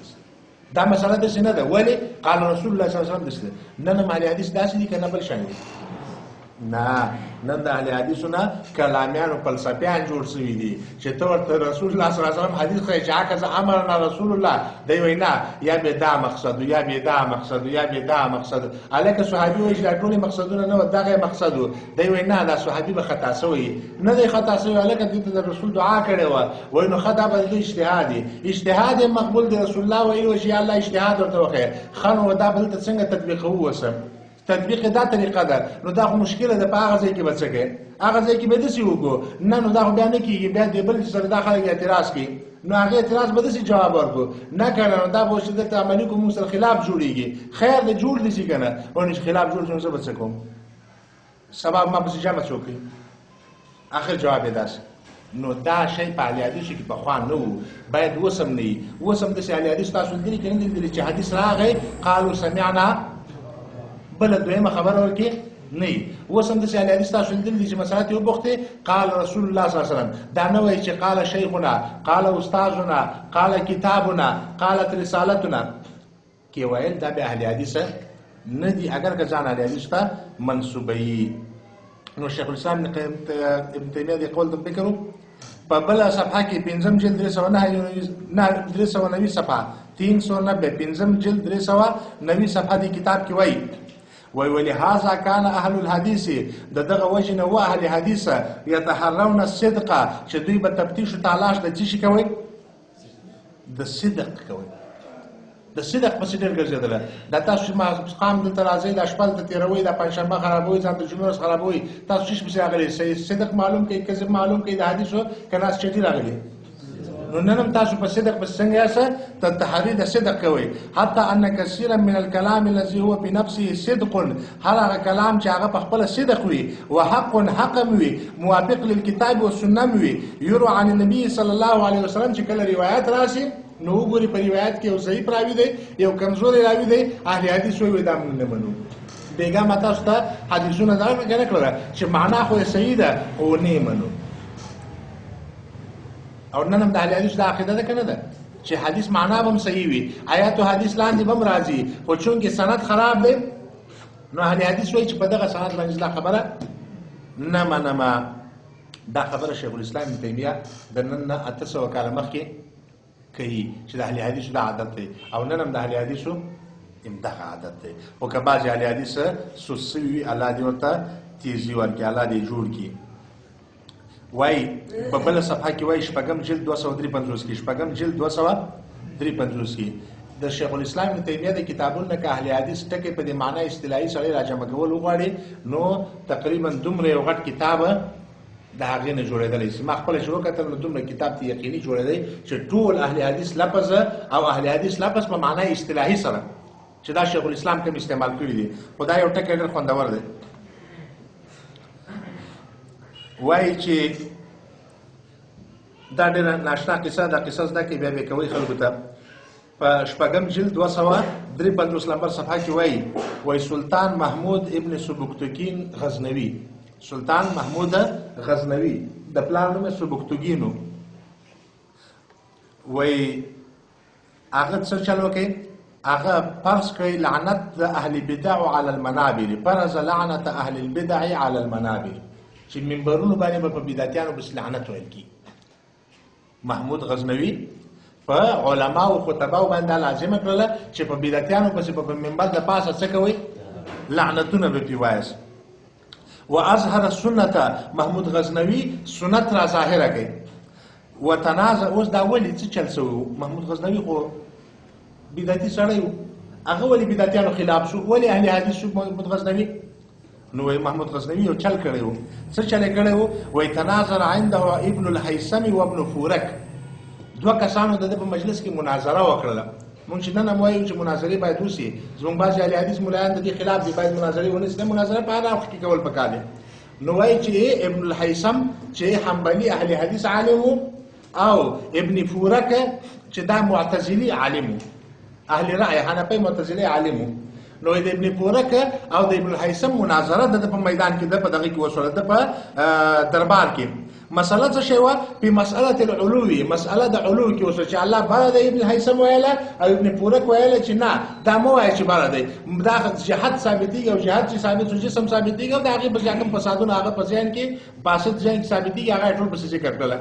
B: دا مسله داسې نه ده، ولې؟ قال رسول الله صلی الله علیه وسلم داسې ده. نن هم اهل حدیث داسې دي که نه بل شان دي؟ نه، نن د اهل حدیثو نه کلامیان او فلسفیان جوړ سوي دي چې ته ورته رسول الله صلی الله علیه وسلم حدیث ښیې چې هکذا امرنا رسول الله، دی وایي نه، یا بې دا مقصد یا بې دا مقصد یا بې دا مقصد. هلکه صحابي وایي چې دا ټولې مقصدونه نه وه، دغه یې مقصد و. دی وایي نه، دا صحابي به خطا سوی نه دی، خطا سوی، هلکه دې ته د رسول دعا کړې وه. وایي نو ښه دا به د ده اجتهاد وي، اجتهاد یې مقبول دی. رسول الله ویلي وه چې یا الله اجتهاد ورته وښیه. ښه نو دا به دلته څنګه تطبیقوو اوسه؟ تطبیق دا طریقه ده، نو دا خو مشکله ده. په هغه ځای کې به څه کوې؟ هغه ځای کې به داسې وکړو؟ نه، نو دا خو بیا نه کېږي، بیا دې بل سره دا خلک اعتراض کوي، نو هغه اعتراض به داسې جواب ورکړو، نه که نه نو دا به اوس چې دلته عملي کړو موږ سره خلاف جوړېږي. خیر دی، جوړ دي شي که نه، او چې خلاف جوړ شي نو زه به څه کوم؟ سبا ما پسې جمع څوک کوي؟ اخر جواب یې داسې. نو دا شی په اهل حدیثو کې پخوا نه و، باید اوس هم نه وي. اوس هم داسې اهل حدیث تاسو لیدلي که نه لیدلي چې حدیث راغی قالو سمعنا، بله دویمه خبره ورکې نه وي. اوس هم داسې اهل حدیث تاسو لیدلي دي چې مسله ترې وپوښتې قال رسول الله صلی الله علیه وسلم، دا نه وایي چې قال شیخنا، قال استاذنا، قال کتابنا، قالت رسالتنا، کې ویل دا بیا اهل حدیث نه دي، اګر که ځان اهل حدیث ته منسوبوي. نو شیخ الاسلام ابن تیمیه دې قول ته فکر وکړو. په بله صفحه کې پنځم جلد 390 صفحه، 390، پنځم جلد 390 صفحه دې کتاب کې وایي، وایي ولهذا كان اهل الحديث، د دغه وجې نه و اهل حدیث یتحرون الصدق، چې دوی به تفتیش او تلاش د څه شي کوي؟ د صدق کوي. د صدق پسې ډېر ګرځېدله. دا تاسو چې ماښام دلته راځئ، دا شپه دلته تېروئ، دا پنجشنبه خرابوئ، ځان د جمعې ورځ خرابوئ، تاسو څه شي پسې راغلي؟ صدق معلوم کړئ، کذب معلوم کړئ، د حدیثو که ناس چټي راغلي. نو نن هم تاسو په صدق پسې څنګه یاست؟ تحري د صدق کوئ. حتی ان کثیرا من الکلام الذي هو بنفسه صدق، هر هغه کلام چې هغه په خپله صدق وي، وحق حق وي، موافق للکتاب والسنه وي، یروى عن النبي صلی الله علیه وسلم، چې کله روایت راشي نو وګوري په روایت کې یو ضعیف راوي دی، یو کمزوری راوي دی، اهل حدیث وایي دا موږ نه منو. بېګا ما تاسو ته حدیثونه دا نه کړله چې معنا خو یې صحیح ده خو نه یې منو. او نن هم د اهل حدیث دا عقیده ده که نه ده چې حدیث معنا به هم صحیح وي، آیات او حدیث لاندې به هم راځي، خو چونکې سند خراب دی نو اهل حدیث وایي چې په دغه سند باندې دا خبره نه منم. دا خبره شیخ الاسلام ابن تیمیه د نن نه 800 کاله مخکې کوي چې د اهل حدیثو دا عادت دی، او نن هم د اهل حدیثو همدغه عادت دی. خو که بعضې اهل حدیث سست سوي وي، الله دې ورته تیزي ورکړي، الله دې جوړ کړي. وایي په بله صفحه کې وایي شپږم جلد 253 کې، شپږم جلد 253 کې د شیخ الاسلام ابن تیمیه د کتابونو نه که اهل حدیث ټکی په دې معنا اصطلاحي سړی راجمع کول وغواړي نو تقریبا دومره یو غټ کتاب د هغې نه جوړېدلی شي. ما خپله چې وکتل نو دومره کتاب ته یقیني جوړېدی چې ټول اهل حدیث لفظ او اهل حدیث لفظ په معنا اصطلاحي سره چې دا شیخ الاسلام کوم استعمال کړي دي. خو دا یو ټکی ډېر خوندور دی. وایي چې دا ډېره ناشنا قصه ده، قصه زده کړئ بیا به یې کوئ خلکو ته. په شپږم جلد 253 لمبر صفحه کې وایي، وایي سلطان محمود ابن سبکتګین غزنوي، سلطان محمود غزنوي د پلار نوم یې سبکتګین و. وایي هغه څه چل وکړي؟ هغه فرض کړی لعنت د اهل بدع علی المنابر، فرض لعنت اهل البدع علی المنابر، چې منبرونو باندې به په بدعتیانو پسې لعنت ویل کېږي. محمود غزنوي په علماو خطباو باندې دا لازمه کړله چې په بدعتیانو پسې په منبر د پاسه څه کوئ؟ لعنتونه به پرې وایاست. وأظهر السنة، محمود غزنوي سنت را ظاهره کوي. وتنازع، اوس دا ولې څه چل سوی و؟ محمود غزنوي خو بدعتي سړی و، هغه ولې بدعتیانو خلاف شو؟ ولې اهل حدیث شو محمود غزنوي؟ نو وایي محمود غزنوي یو چل کړی و. څه چل یې کړی و؟ وایي تناظر عنده ابن الهیثم و ابن فورک، دوه کسانو د ده په مجلس کې مناظره وکړله. مونږ چې نن هم وایو چې مناظرې باید وسي، زموږ بعضې اهل حدیث ملایان د دې خلاف دي، باید مناظرې ونه سي. نه، مناظره په هر وخت کې کول پکار دی. نو وایي چې ابن الهیثم چې حنبلي اهل حدیث عالم او ابن فورک چې دا معتزلي عالم، اهل رأی حنفي معتزلي عالم. نو د ابن فورک او د ابن الهیثم مناظره د په میدان کې د په دغه کې وشوله، د په دربار کې. مسله څه شی وه؟ په مسأله العلوي، مسأله د علو کې وشوه چې الله بره دی ابن الهیثم ویله او ابن فورک ویله چې نه دا مه وایه چې بره دی، دا جهت ثابتېږي او جهت چې ثابت شو جسم ثابتېږي او د هغې په کوم فسادونه هغه په ذهن کې فاسد ذهن کې ثابتېږي، هغه یې ټول پسې ذکر کړله.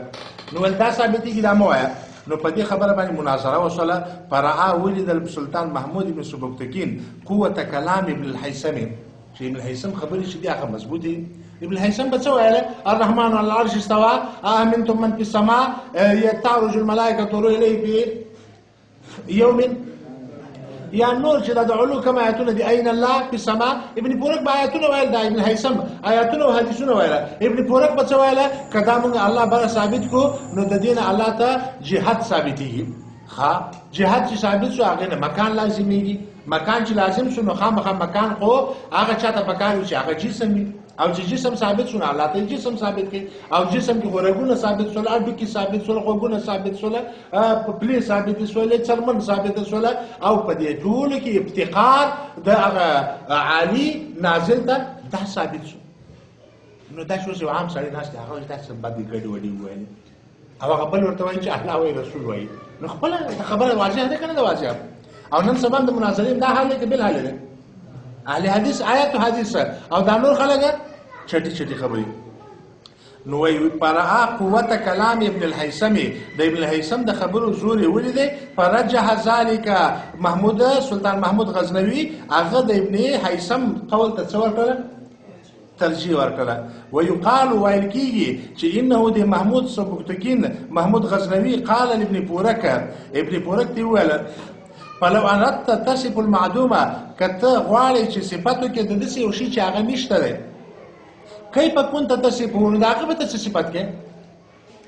B: نو ول دا ثابتېږي دا مه وایه. نو په دې خبره باندې مناظره وشوله. فرعا ولیدل سلطان محمود بن سبکتکین قوة کلام ابن الهیثم، چې ابن الهیثم خبرې چې دي هغه مضبوطې. ابن الهیثم به څه ویله؟ الرحمن على العرش استوى أأمنتم من في السماء تعرج الملائكة والروح إليه في يوم، یا نور چې دا د علو کوم آیتونه دي، اين الله في السماء. ابن فورک به آیتونه ویل، دا ابن الهیثم آیتونه او حدیثونه ویله. ابن فورک به څه ویله؟ که دا موږ الله بره ثابت کړو نو د دې نه الله ته جهت ثابتېږي. ښه جهت چې ثابت شو هغې نه مکان لازمېږي، مکان چې لازم شو نو خامخا مکان خو هغه چاته پکار وي چې هغه جسم وي، او چې جسم ثابت شو نو الله ته جسم ثابت کړي، او جسم کې خو رګونه ثابت شول، هډوکي ثابت شول، غوږونه ثابت شول، پلې ثابتې شولې، څرمن ثابته شوله، او په دې ټولو کې افتقار د هغه عالي نازل ته دا ثابت شو. نو دا چې اوس یو عام سړی ناست دی هغه وایي دا څه بدې ګډې وډې وویلې، او هغه بل ورته وایي چې الله وایي رسول وایي. نو خپله خبره واضح ده که نه ده واضح؟ او نن سبا د مناظرې دا حال دی که بل حال دی؟ اهل حدیث آیت و حدیث او دا نور خلک چټي چټي خبرې. نو وایي فرعا قوت کلام ابن الهیثم، د ابن الهیثم د خبرو زور یې ولیدی. فرجح ذلک محمود، سلطان محمود غزنوي هغه د ابن هیثم قول ته څه ورکړله؟ ترجیح ورکړله. ویقال ویل کېږي چې انه د محمود سبکتکین محمود غزنوي قال لابن فورک، ابن فورک ته وویل فلو اردت تصف المعدومه، که ته غواړې چې صفت وکړې د داسې یو شي چې هغه نشته دی، کیف كنت تصفه، نو د هغه به ته څه صفت کړې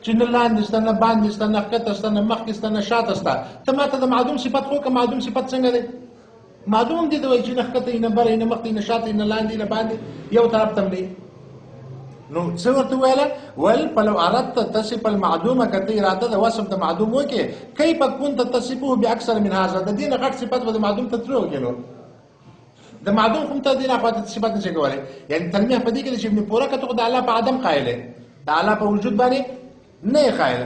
B: چې نه لاندې شته، نه باندې شته، نه ښکته شته، نه مخکې شته، نه شاته شته. ته ماته د معدوم صفت خو که معدوم صفت څنګه دی؟ معدوم هم دې ته وایي چې نه ښکته نه بره نه مخکې نه شاته نه لاندې نه باندې، یو طرف ته هم دی. نو څه ورته وویله؟ ویل فلو اردت تصف المعدومه، که ته اراده د وصف د معدوم وکړې، کیف كنت تصفه باکثر من هذا، د دې نه غټ صفت به د معدوم ته ترې وکړې. نور د معدوم خو ته دې نه خواته صفت نشي کولی. یعنې تلمیح په دې کې دی چې ابن فورک ته خو د الله په عدم قایل دی، د الله په وجود باندې نه یې قایل.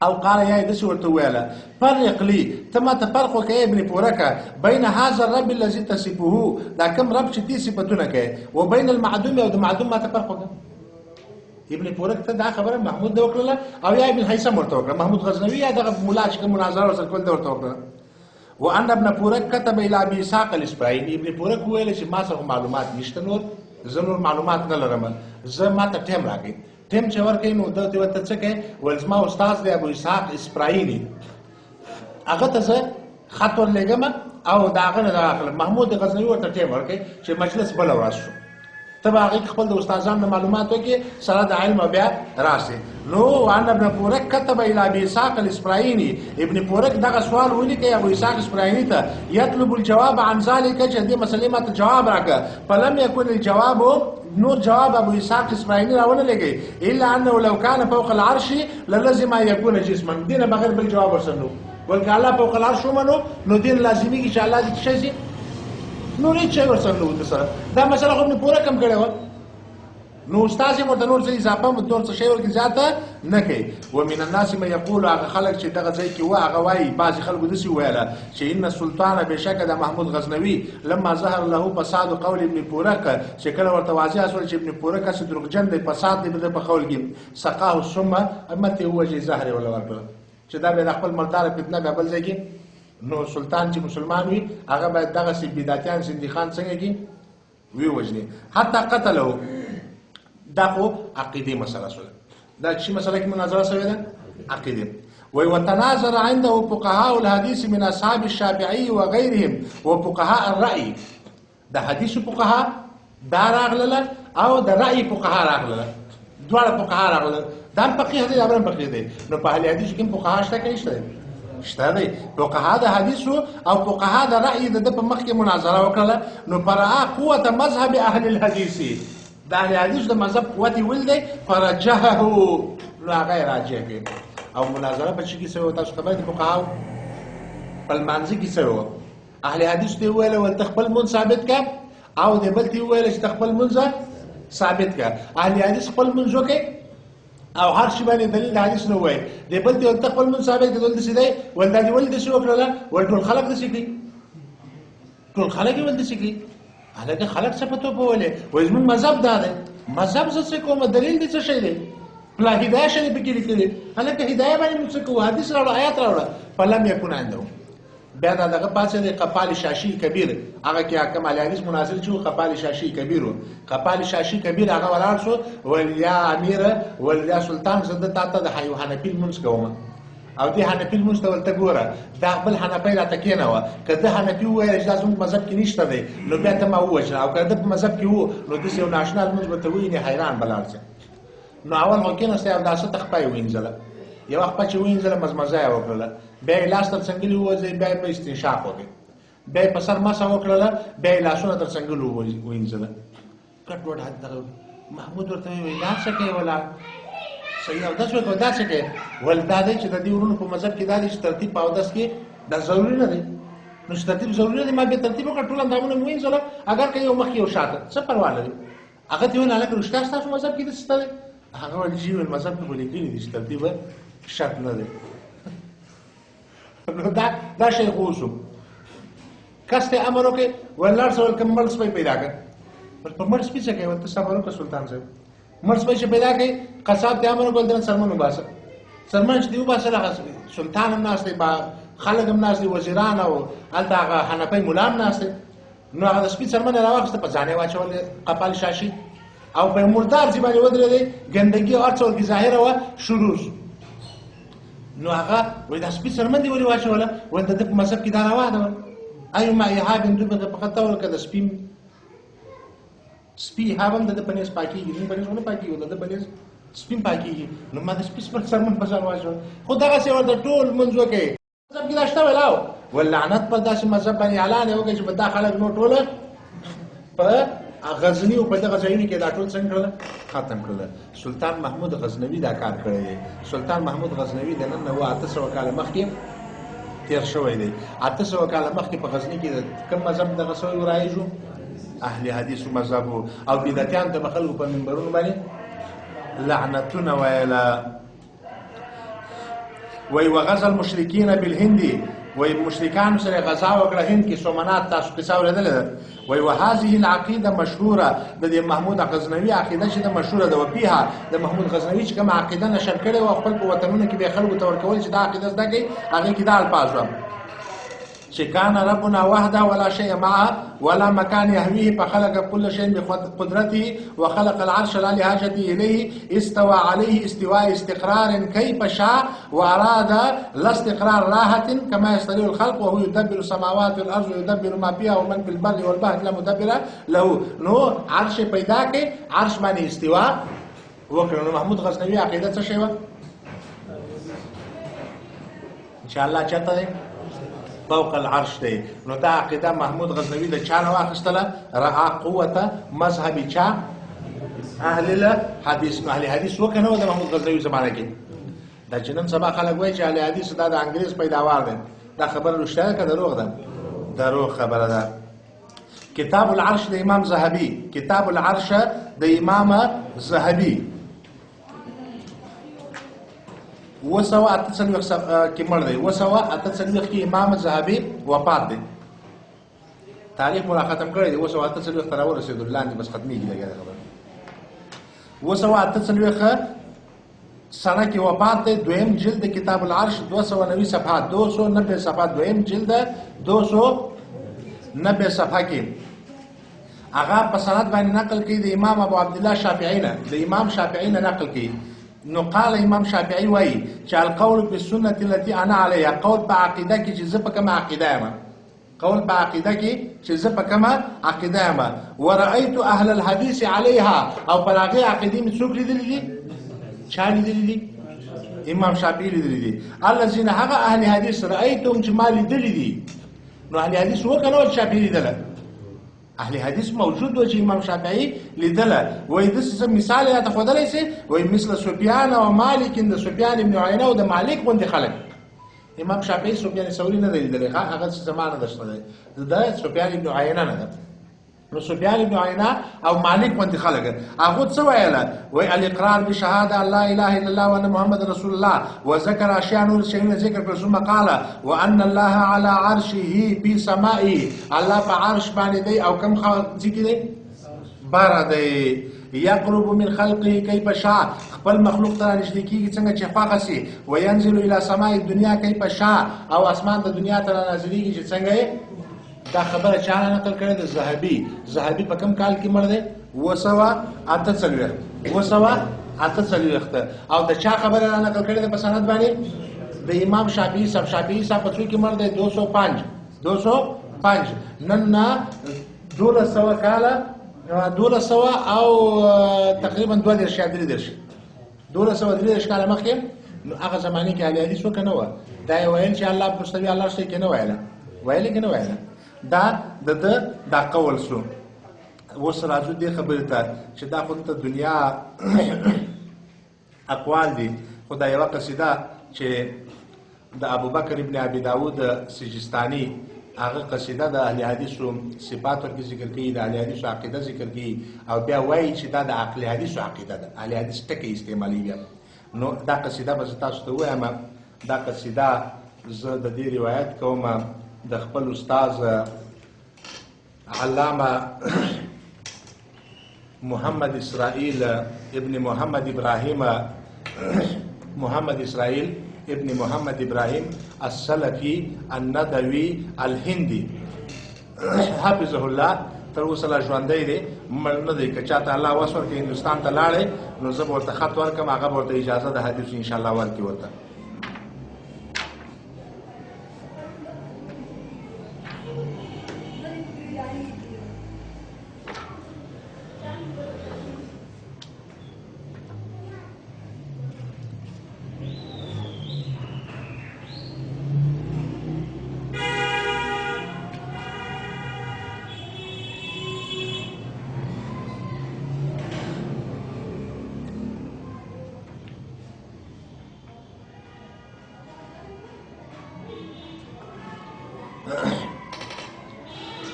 B: او قال یا یې داسې ورته وویله فرق لي، ته ماته فرق وکړې ابن فورکه بین هذا الرب الذي تصفه، دا کوم رب چې دې صفتونه کوي، وبین المعدوم، او د معدوم ماته فرق وکړه. ابن فورک ته دا خبره محمود ده وکړله او یا ابن هیثم ورته وکړه، محمود غزنوي یا دغه ملا چې کوم مناظره ورسره کول ده ورته وکړه. وان ابن فورک كتب الى ابي اسحاق الاسفرايني، ابن فورک وویل چې ما سره معلومات نشته، نور زه نور معلومات نه لرم، زه ماته ټیم راکړئ. ټیم چې ورکوي نو ده ورته څه کوي؟ ویل زما استاد دی ابو اسحاق اسفرايني، هغه ته زه خط ورلېږم او د هغه نه دا اخلم. محمود غزنوي ورته ټیم ورکوي چې مجلس بله ورځ شو، ته به هغې کې خپل د استادانو نه معلومات وکړې سره د علم بیا راسې. نو وان ابن فورک كتب الى ابي اسحاق الاسفرايني، ابن فورک دغه سوال ولیکه ابو اسحاق اسفرايني ته، يطلب الجواب عن ذلك، چې دې مسلې ماته جواب راکړه. فلم يكن الجواب، نور جواب ابو اسحاق اسفرايني راونه لګي، الا انه لو كان فوق العرش للزم ان يكون جسما، دې نه بغیر بل جواب ورسره نو. ولکه الله فوق العرش ومنو نو دین لازمېږي چې الله دې څه شي، نور هېڅ شی ورسره نه و سره. دا مسله خو مې پوره کم کړې وه. نو استاد یې ورته نور څه اضافه نور څه شی ورکې زیاته نه کوي. ومن الناس من یقول، هغه خلک چې دغه ځای کې وه هغه وایي، بعضې خلکو داسې وویله چې ان السلطان بېشکه د محمود غزنوي لما ظهر له فساد قول ابن فورک، چې کله ورته واضح شول چې ابن فورک هسې دروغجن دی، فساد دی د په قول کې، سقاه السم، مت یې ووژی، زهر یې ورله ورکړه چې دا بیا د خپل مرداره فتنه بیا بل ځای کې. نو سلطان چې مسلمان وي هغه باید دغسې بدعتیان زندیخان څنګه کړي؟ ویې وژني حتی قتله. دا خو عقیدې مسله شوله. دا چې مسله کې مناظره شوې ده عقیدې. وی وتناظر عنده فقهاء الحديث من اصحاب الشافعي وغيرهم وفقهاء الرأي. د حدیث فقها دا راغلله او د رأي فقها راغلله، دواړه فقها راغلله. دا هم فقیه دی، دا هم فقیه دی. نو په اهل حدیث کې هم فقها شته که نشته دی؟ شته دی. فقها د حدیثو او فقها د رأي د ده په مخ کې مناظره وکړله. نو فرعا قوة مذهب اهل الحدیث، د اهل حدیث د مذهب قوت یې ولیدی، فرجحه، نو هغه یې راجح کړي. او مناظره په څه کې سوې وه؟ تاسو خبر دي فقهاو په لمانځه کې سوې وه. اهل حدیث ته یې وویل ول ته خپل لمونځ ثابت کړه، او د بل ته یې وویل چې ته خپل لمونځ ثابت کړه. اهل حدیث خپل لمونځ وکړي او هر شي باندې دلیل د حدیث نه ووایي. د بل ته ول ته خپل لمونځ ثابت کړه، دلته څه دی؟ ول دا دې ولې داسې وکړله؟ ول ټول خلک داسې کوي، ټول خلک یې ول داسې کوي. هلکه خلک څه په توپه ولې؟ وایي زموږ مذهب دا دی. مذهب زه څه کوم؟ دلیل دې څه شی دی؟ پلا هدایه شی دی پکې لیکلی. هلکه هدایه باندې موږ څه کوو؟ حدیث راوړه، آیات راوړه. فلم یکون عنده. بیا دا دغه پاڅه دی قپال شاشي کبیر، هغه کې کوم اهل حدیث مناظر چې قپال شاشي کبیر و، قپال شاشي کبیر هغه ولاړ شو، ویل یا امیر، ویل یا سلطان، زه د تا ته د حنفي لمونځ کوم، او دې حنفي لمونځ ته ورته ګوره، دا بل حنفي راته کېنوه، که ده حنفي وویل چې دا زموږ مذهب کې نشته دی نو بیا ته ما ووژنه، او که ده په مذهب کې و نو داسې یو ناشنا لمونځ به ته ووینې حیران به لاړ شې. نو اول خو کېناستی او دا څه ته خپه یې وینځله، یوه خپه چې وینځله مزمزه یې وکړله، بیا یې لاس تر څنګلې ووځی، بیا یې په استنشاق وکړ، بیا یې په سر مسه وکړله، بیا یې لاسونه تر څنګلو وینځله. ګډ وډ حد دغه محمود ورته وویل دا څه کوې ولاړ؟ صحیح اودس وکړه، دا څه کوې؟ ول دا دی چې د دې وروڼو په مذهب کې دا دی چې ترتیب په اودس کې دا ضروري نه دی، نو چې ترتیب ضروري نه دی ما بیا ترتیب وکړ، ټول اندامونه مې وینځله، اګر که یو مخکې یو شاته څه پروا لري. هغه ته ویل هلکه رښتیا ستاسو مذهب کې داسې شته دی؟ هغه ویل جي، ویل مذهب کې خو لیکلي دي چې ترتیب شرط نه دی. نو دا شی خو وشو. کس ته امر وکړي ویل لاړ شه، ویل کوم مړ سپی پیدا کړه. ویل په مړ سپي څه کوې؟ ویل ته صبر وکړه سلطان صاحب. مړ سپی چې پیدا کړي قصاب ته امر وکړ، درنه څرمن وباسه. څرمن چې دې وباسله، هغه سلطان هم ناست دی، خلک هم ناست دي، وزیران او هلته هغه حنفي ملا هم ناست دی. نو هغه د سپي څرمن یې راواخیسته، په ځان یې واچولې قپال شاشي، او په مردار ځای باندې ودرېدی، ګندګي او هر څه ورکې ظاهره وه، شروع شو. نو هغه وایي دا سپي څرمن دې ولې واچوله؟ ویل د ده په مذهب کې دا روا ده. ایما اهاب دبغ فقد تورک، د سپي اهاب هم د ده په نیز پاکېږي، زموږ په نیز خو نه پاکېږي، د ده په نیز سپین پاکېږي. نو ما د سپي څرمن په ځان واچول. خو دغسې ورته ټول لمونځ وکړي. مذهب کې دا شته؟ ویل او. ویل لعنت پر داسې مذهب باندې اعلان یې وکړ چې په دا خلک نور ټوله په غزني او په دغه ځایونو کې دا ټول څنګه کړل؟ ختم کړل. سلطان محمود غزنوي دا کار کړی دی. سلطان محمود غزنوي د نن نه 800 کاله مخکې تېر شوی دی. 800 کاله مخکې په غزني کې کوم مذهب دغه سوی و رایج و؟ اهل حدیث مذهب و، او بدعتیان ته به خلکو په منبرونو باندې لعنتونه ویله. وی وغزا المشرکین بالهند، وی مشرکان سره غزا وکړه هند کې، سومنات تاسو قصه اورېدلې ده. وی وهذه العقیده مشهوره، د دې محمود غزنوي عقیده چې ده مشهوره ده. وفيها د محمود غزنوي چې کومه عقیده نشر کړې وه خپل په وطنونو کې به خلکو ته ورکول چې دا عقیده زده کړئ، هغې کې دا الفاظ وه چې کان ربنا وحده ولا شيء معه ولا مكان يهويه فخلق كل شيء بقدرته وخلق العرش لا لحاجته إليه استوى عليه استواء استقرار كيف شاء وأراد لا استقرار راحة كما يستريح الخلق وهو يدبر السماوات والأرض ويدبر ما فيها ومن في البر والبحر لا مدبر له. نو عرش پیدا کې عرش باندې استواء وکړ. نو محمود غزنوي عقیده څه شی وه؟ ان شاء الله چاته دی؟ فوق العرش دی. نو دا عقیده محمود غزنوي د چا نه واخیستله؟ رعا قوته مذهب چا؟ اهل الحدیث. نو اهل حدیث وکړه نه د محمود غزنوي زمانه کې. دا چې نن سبا خلک وایي چې اهل حدیث دا د انګریز پیداوار دی، دا خبره رښتیا ده که دروغ ده؟ دروغ خبره ده. کتاب العرش د امام ذهبي، کتاب العرش د امام ذهبي 748 کې مړ دی، 748 کې امام ذهبي وفات دی. تاریخ مو را ختم کړی دی، 748 ته راورسېدو، لاندې بس ختمېږي لګیا ده خبره. 748 سنه کې وفات دی. دویم جلد کتاب العرش 290 صفحه، 290 صفحه، دویم جلد 290 صفحه کې هغه په سند باندې نقل کوي د امام ابو عبدالله شافعي نه، د امام شافعي نه نقل کوي. نو قال امام شافعي وایي چې القول بالسنة التي انا عليها، قول په عقیده کې چې زه په کومه عقیده یم، قول په عقیده کې چې زه په کومه عقیده یم، ورأیت اهل الحدیث علیها، او پر هغې عقیدې مې څوک لیدلي دي؟ چا لیدلي دي؟ امام شافعي لیدلي دي. الذین هغه اهل حدیث رأیتهم چې ما لیدلي دي. نو اهل حدیث وکنه شافعي لیدله. اهل حدیث موجود و چې امام شافعي لیدله. وایي داسې څه مثال یې راته ښودلی سي؟ وایي مثل سفیان او مالک، د سفیان ابن عینه او د مالک غوندې خلک. امام شافعي سفیان ثوري نه دی لیدلی، هغه څه زمانه نشته دی، د سفیان ابن عینه نه ده. نو سفیان ابن عینه او مالک غوندې خلک هغو څه ویله؟ وایي الاقرار بشهاده لا اله الا الله وان محمد رسول الله وذکر اشیاء، نور شیونه ذکر کړل. ثم قال وان الله على عرشه فی سمائه، الله په عرش باندې دی او کوم ځای کې دی؟ بره دی. یقرب من خلقه کیف شاء، خپل مخلوق ته رانږدې کېږي څنګه چې خوښه سي. وینزل الی سماء الدنیا کیف شاء، او اسمان د دنیا ته رانازلېږي چې څنګه یې. دا خبره چا نه نقل کړې ده؟ ذهبي. ذهبي په کوم کال کې مړ دی؟ 748، 748. او د چا خبره را نقل کړې ده په سند باندې؟ د امام شافعي صاحب. شافعي صاحب په څو کې مړ دی؟ 205، 205. نن نه 1200 کاله، 1200 او تقریبا 32 یا 33، 1233 کاله مخکې. نو هغه زمانې کې اهل حدیث وه که نه وه؟ دا یې ویل چې الله مستوي الله شته که نه ویله؟ ویلې که نه ویله؟ دا د ده دا قول سو. اوس راځو دې خبرې ته چې دا خو دلته دنیا اقوال دي، خو دا یوه قصیده چې د ابوبکر ابن ابي داود سجستاني هغه قصیده د اهل حدیثو صفات ورکې ذکر کوي، د اهل حدیثو عقیده ذکر کوي، او بیا وایي چې دا د عقل حدیثو عقیده ده، اهل حدیث ټکی استعمالوي بیا. نو دا قصیده به زه تاسو ته ووایم. دا قصیده زه د دې روایت کوم د خپل استاد علامه محمد اسرائیل ابن محمد ابراهیم، محمد اسرائیل ابن محمد ابراهیم السلفي الندوي الهندي حفظه الله. تر اوسه لا ژوندی دی، مړ نه دی. که چاته الله وس ورکړي هندوستان ته لاړی نو زه به ورته خط ورکړم، هغه به ورته اجازه د حدیثو انشاءالله ورکړي ورته.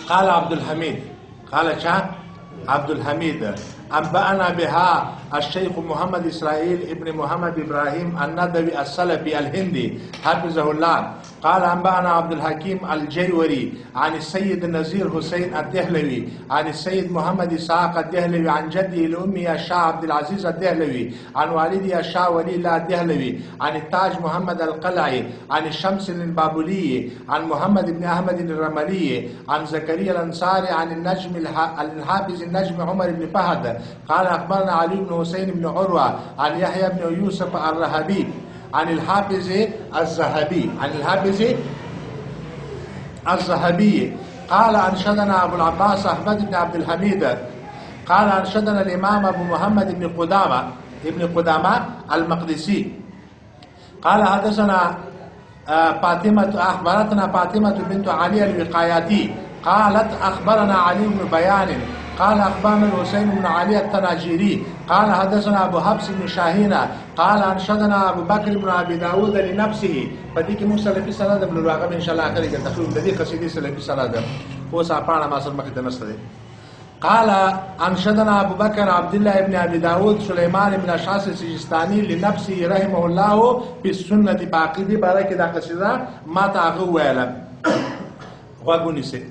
B: قال عبد الحميد، قال شا عبد الحميد أنبأنا بها الشيخ محمد إسرائيل ابن محمد إبراهيم الندوي السلفي الهندي حفظه الله. قال أنبأنا عبد الحكيم الجيوري عن السيد النزير حسين الدهلوي عن السيد محمد إسحاق الدهلوي عن جده الأمي الشاه عبد العزيز الدهلوي عن والده الشاه ولي الله الدهلوي عن التاج محمد القلعي عن الشمس البابلي عن محمد بن أحمد الرملي عن زكريا الأنصاري عن النجم الحافظ النجم عمر بن فهد قال أخبرنا علي بن حسين بن عروة عن يحيى بن يوسف الرهبي عن الحافظ الذهبي عن الحافظ الذهبي قال أنشدنا أبو العباس أحمد بن عبد الحميد قال أنشدنا الإمام أبو محمد بن قدامة ابن قدامة المقدسي قال حدثنا فاطمة أخبرتنا فاطمة بنت علي الوقاياتي قالت أخبرنا علي بن بيان قال أخبرنا الحسين بن علي التناجيري قال حدثنا أبو حفص بن شاهين قال أنشدنا أبو بكر بن أبي داود لنفسه. فديك موسى سلفي سند بن الواقع إن شاء الله آخر تقريبا دي قصيدة سلفي سند هو ساپانا ما سر مخ تنسته. قال أنشدنا أبو بكر عبد الله بن أبي داود سليمان بن أشعث السجستاني لنفسه رحمه الله في السنة باقي دي بارك دا قصيدة ما تاغو ويلا غوغوني سي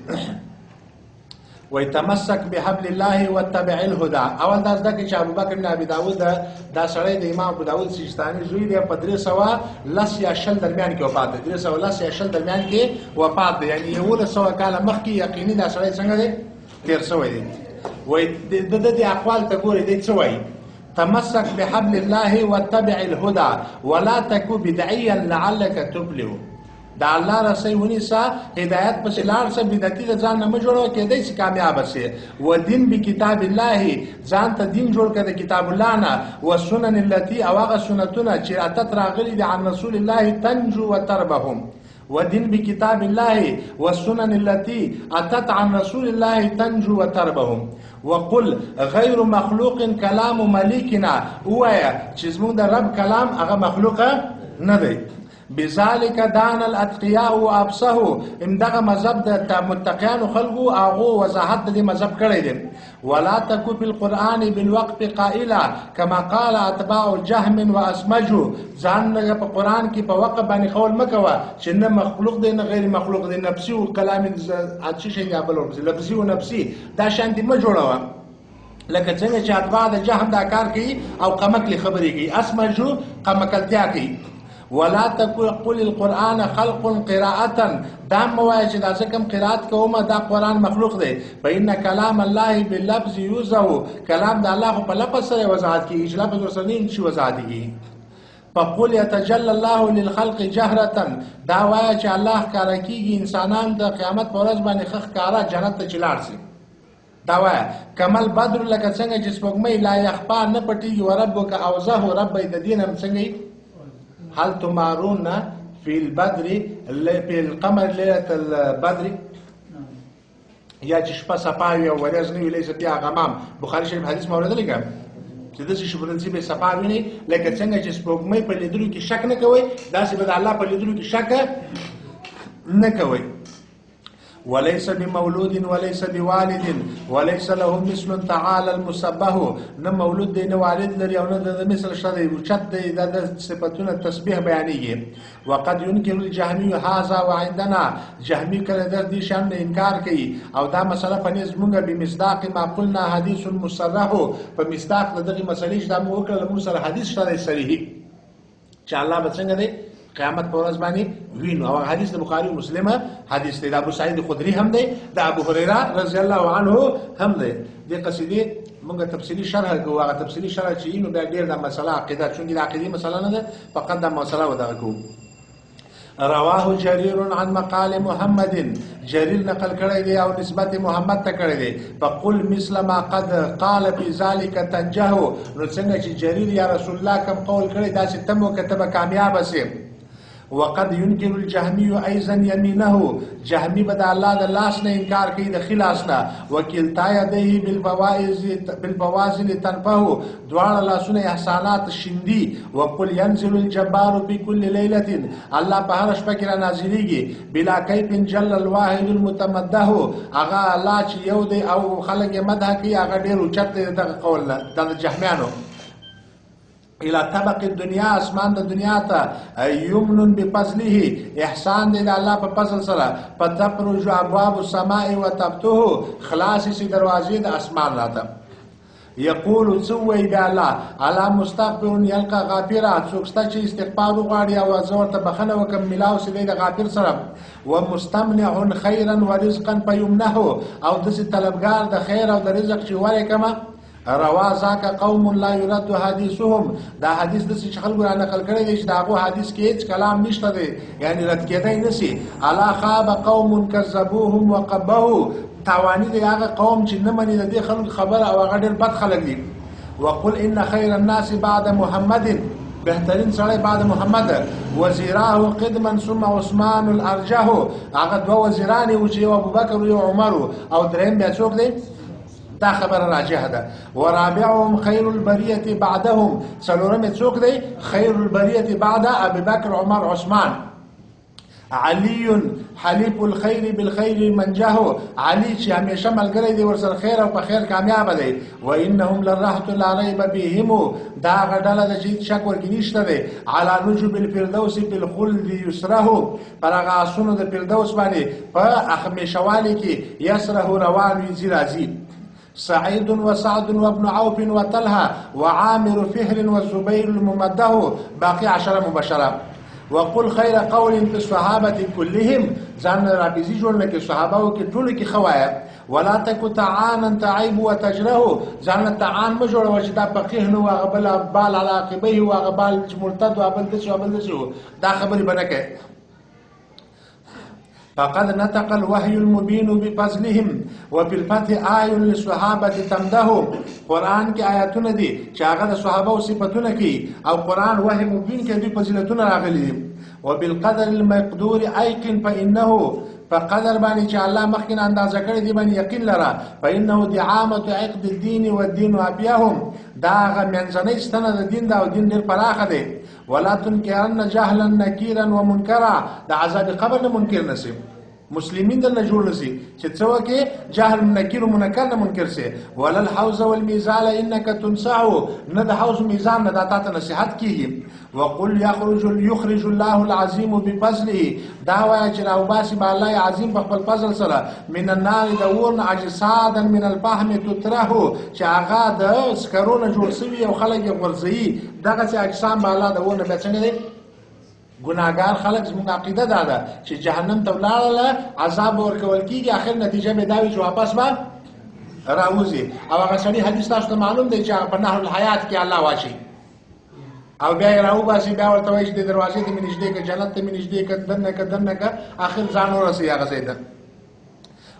B: ويتمسك بحبل الله واتبع الهدى. اول دا ځکه چې ابو بکر بن ابي داود دا سړی د امام ابو داود سجستاني زوی دی، په 310 یا 20 درمیان کې وفات دی، 310 یا 20 درمیان کې وفات دی، یعنی 1100 کاله مخکې یقیني دا سړی څنګه دی تیر شوی دی. وای د دې اقوال ته ګوري دی څه وایي؟ تمسك بحبل الله واتبع الهدى ولا تك بدعيا لعلك تفلح. دا الله رسي ونیسه، هدایت پسې لاړ شه، بدعتي د ځان نه مه جوړوه، کېدای شي کامیابه شې. ودین بکتاب الله، ځان ته دین جوړ کړه د کتاب الله نه، وسنن التي او هغه سنتونه چې اتت راغلي دي عن رسول الله تنجو وتربهم. ودين بكتاب الله والسنن التي اتت عن رسول الله تنجو وتربهم. وقل غير مخلوق كلام مليكنا، وایا چې زموږ د رب کلام هغه مخلوق نه دی. بذلك دان الاتقياء وابصه، امدغه مذهب د متقیانو خلقو هغو وضاحت د دې مذهب کړی دی. ولا تك في القرآن بالوقف قائلا كما قال اتباع جهم واسمجو، ځان نه په قرآن کې په وقف باندې قول مه کوه چې نه مخلوق دی نه غیر مخلوق دی، نفسي او کلام څه شی دی بل ورپسې لفظي او نفسي دا شان دې مه جوړوه. لکه څنګه چې اتباع د جهم دا کار کوي او قمکلې خبرې کوي، اسمجو قمکلتیا کوي. ولا تقل القرآن خلق قراءة، دا مه وایه چې دا زه کوم قرائت کوم دا قرآن مخلوق دی. فإن کلام الله باللفظ یوزع، کلام د الله خو په لفظ سره وضاحت کېږي، چې لفظ ورسره نه شي وضاحت کېږي. فقل يتجلى الله للخلق جهرة، دا وایه چې الله ښکاره کېږي انسانان د قیامت په ورځ باندې ښه ښکاره جنت ته چې لاړ شي. دا وایه کمل بدر، لکه څنګه چې سپوږمۍ لا یخفا نه پټېږي، وربک اوضح، رب یې د دین هم څنګه هل تمارون في البدر في القمر ليلة البدر، یا چې شپه صفا وي او ورځ نه وي ليس فيها غمام. بخاري شریف حدیث مې اورېدلی که چې داسې شپه به صفا ویني لکه څنګه چې سپوږمۍ په لیدلو کې شک نه کوئ، داسې به د الله په لیدلو کې شک نه کوئ. وليس بمولود وليس بوالد وليس له مثل تعالى المسبه، نه مولود دی نه والد لري او نه د مثل شته دی، اوچت دی، دا د صفتونه تسبیح بیانېږي. وقد ينكر الجهمي هذا وعندنا، جهمي کله د دې شان نه انکار کوي او دا مسله په نزد مونږ بمصداق ما قلنا حدیث مصرح، په مصداق د دغې مسلې چې دا مونږ وکړله مونږ سره حدیث شته دی صریح چې الله به څنګه دی قیامت په ورځ باندې وینو. او حدیث د بخاري او مسلم حدیث دی، د ابو سعید خدري هم دی، د ابو هريره رضی الله عنه هم دی. دې قصیدې موږ تفصیلي شرح کوو، هغه تفصیلي شرح چې نو بیا ډېر دا مسله عقیده، چونکې د عقیدې مسله نه ده، فقط دا مسله ودغه کوو. رواه جرير عن مقال محمد، جرير نقل کړی دی او نسبت محمد ته کړی دی. فقل مثل ما قد قال في ذلك تنجه، نو څنګه چې جرير یا رسول الله کوم قول کړی داسې ته مو که ته به کامیابه سې. وقد ينكر الجهمي ايضا يمينه، جهمي به د الله د لاس نه انکار کوي، د ښي لاس نه. وکلتا يديه بالفوازل تنفه، دواړه لاسونه احسانات شیندي. وقل ينزل الجبار في كل ليلة، الله په هره شپه کې را نازلېږي. بلا کيف جل الواحد المتمده، هغه الله چې یو دی او خلک یې مدح کوي هغه ډېر اوچت دی دغه قول نه، دا د جهمیانو. الى طبق الدنيا، اسمان د دنیا ته یمن بفضله، احسان دی د الله په فضل سره. فتفرج ابواب السماء وتفتح، خلاص سي دروازې د اسمان راته. یقول څه وایي بیا الله الا مستغفر یلقى غافرا، څوک شته چې استغفار وغواړي او زه ورته بخښنه وکړم ملاو سي دی د غافر سره. ومستمنع خیرا ورزقا فیمنحه، او داسې طلبګار د خیر او د رزق چې ورکړمه. روا ذاک قوم لا يرد حدیثهم، دا حدیث داسې چې خلکو را نقل کړی دی چې د هغو حدیث کې هېڅ کلام نشته دی، یعنې رد کېدی نه سي. الا خاب قوم کذبوهم وقبهو، تاواني دی هغه قوم چې نه مني د دې خلکو خبره او هغه ډېر بد خلک دي. وقل ان خیر الناس بعد محمد، بهترین سړی بعد محمد. وزیراه قدما ثم عثمان الارجه، هغه دوه وزیران یې وو چې یو ابوبکر و یو عمر او درېیم بیا څوک دی؟ دا خبره راجحه ده. ورابعهم خیر البریة بعدهم، څلورم یې څوک دی؟ خیر البریة بعد ابي بکر عمر عثمان. علی حلیف الخیر بالخیر منجه، علی چې همیشه ملګری دی ورسره خیر او په خیر کامیابه دی. وانهم للرهط لا ریب فیهم، دا هغه ډله ده چې هېڅ شک ورکې نشته دی. علی نجب الفردوس فی الخلد یسره، پر هغه آسونو د فردوس باندې په همیشهوالي کې یسره روان وي، ځي راځي. سعيد وسعد وابن عوف وطلحة وعامر فهر والزبير الممده، باقي 10 مبشرة. وقل خير قول في الصحابة كلهم، ځان رابيزي جوړ نه کې صحابه کې ټولو کې خوایا. ولا تك تعانا تعيب وتجره، ځان تعان مه جوړوه چې دا فقيه نه و، هغه بل بال على عقبيه و، هغه بال چې مرتد و، بل داسې و، بل داسې و، دا خبرې به نه کوې. فقد نطق الوحي المبين بفضلهم وفي الفتح آي للصحابة تمده، قرآن کې آیاتونه دي چې هغه د صحابه صفتونه کوي او قرآن وحي مبین کې دوی فضیلتونه راغلي دي. وبالقدر المقدور ايقن فانه، په قدر باندې چې الله مخکې اندازه کړی دی باندې یقین لره. فانه دعامه عقد الدين والدين ابيهم، دا هغه منځنۍ ستنه د دین ده او دین ډېر پراخه دی. ولا تنكرن جهلا نكيرا ومنكرا، د عذاب قبر نه منکر نسی، مسلمین دلته جوړ نسی چې څه وکې جهل نکیر منکر نه منکر سي. ولا الحوز والميزان انك تنصح، نه د حوض میزان نه دا تاته نصیحت کیږي. وقل يخرج الله العظیم بفضله، دا وایه چې راوباسي به الله عظیم په خپل فضل سره من النار د اور نه اجسادا من الفحم تطرح، چې هغه د سکرو نه جوړ سوي او خلک یې غورځوي، دغسې اجسام به الله د اور نه بیا څنګه دی ګناهګار خلک. زموږ عقیده دا ده چې جهنم ته ولاړله عذاب ورکول کېږي، اخر نتیجه به دا وي چې واپس به راوځي. او هغه سړي حدیث تاسو ته معلوم دی چې هغه په نهر الحیات کې الله واچي او بیا یې راوباسي، بیا ورته وایي چې د دروازې ته مې نږدې که، جنت ته مې نږدې که، دننه که دننه که، اخر ځان ورسوي هغه ځای ته.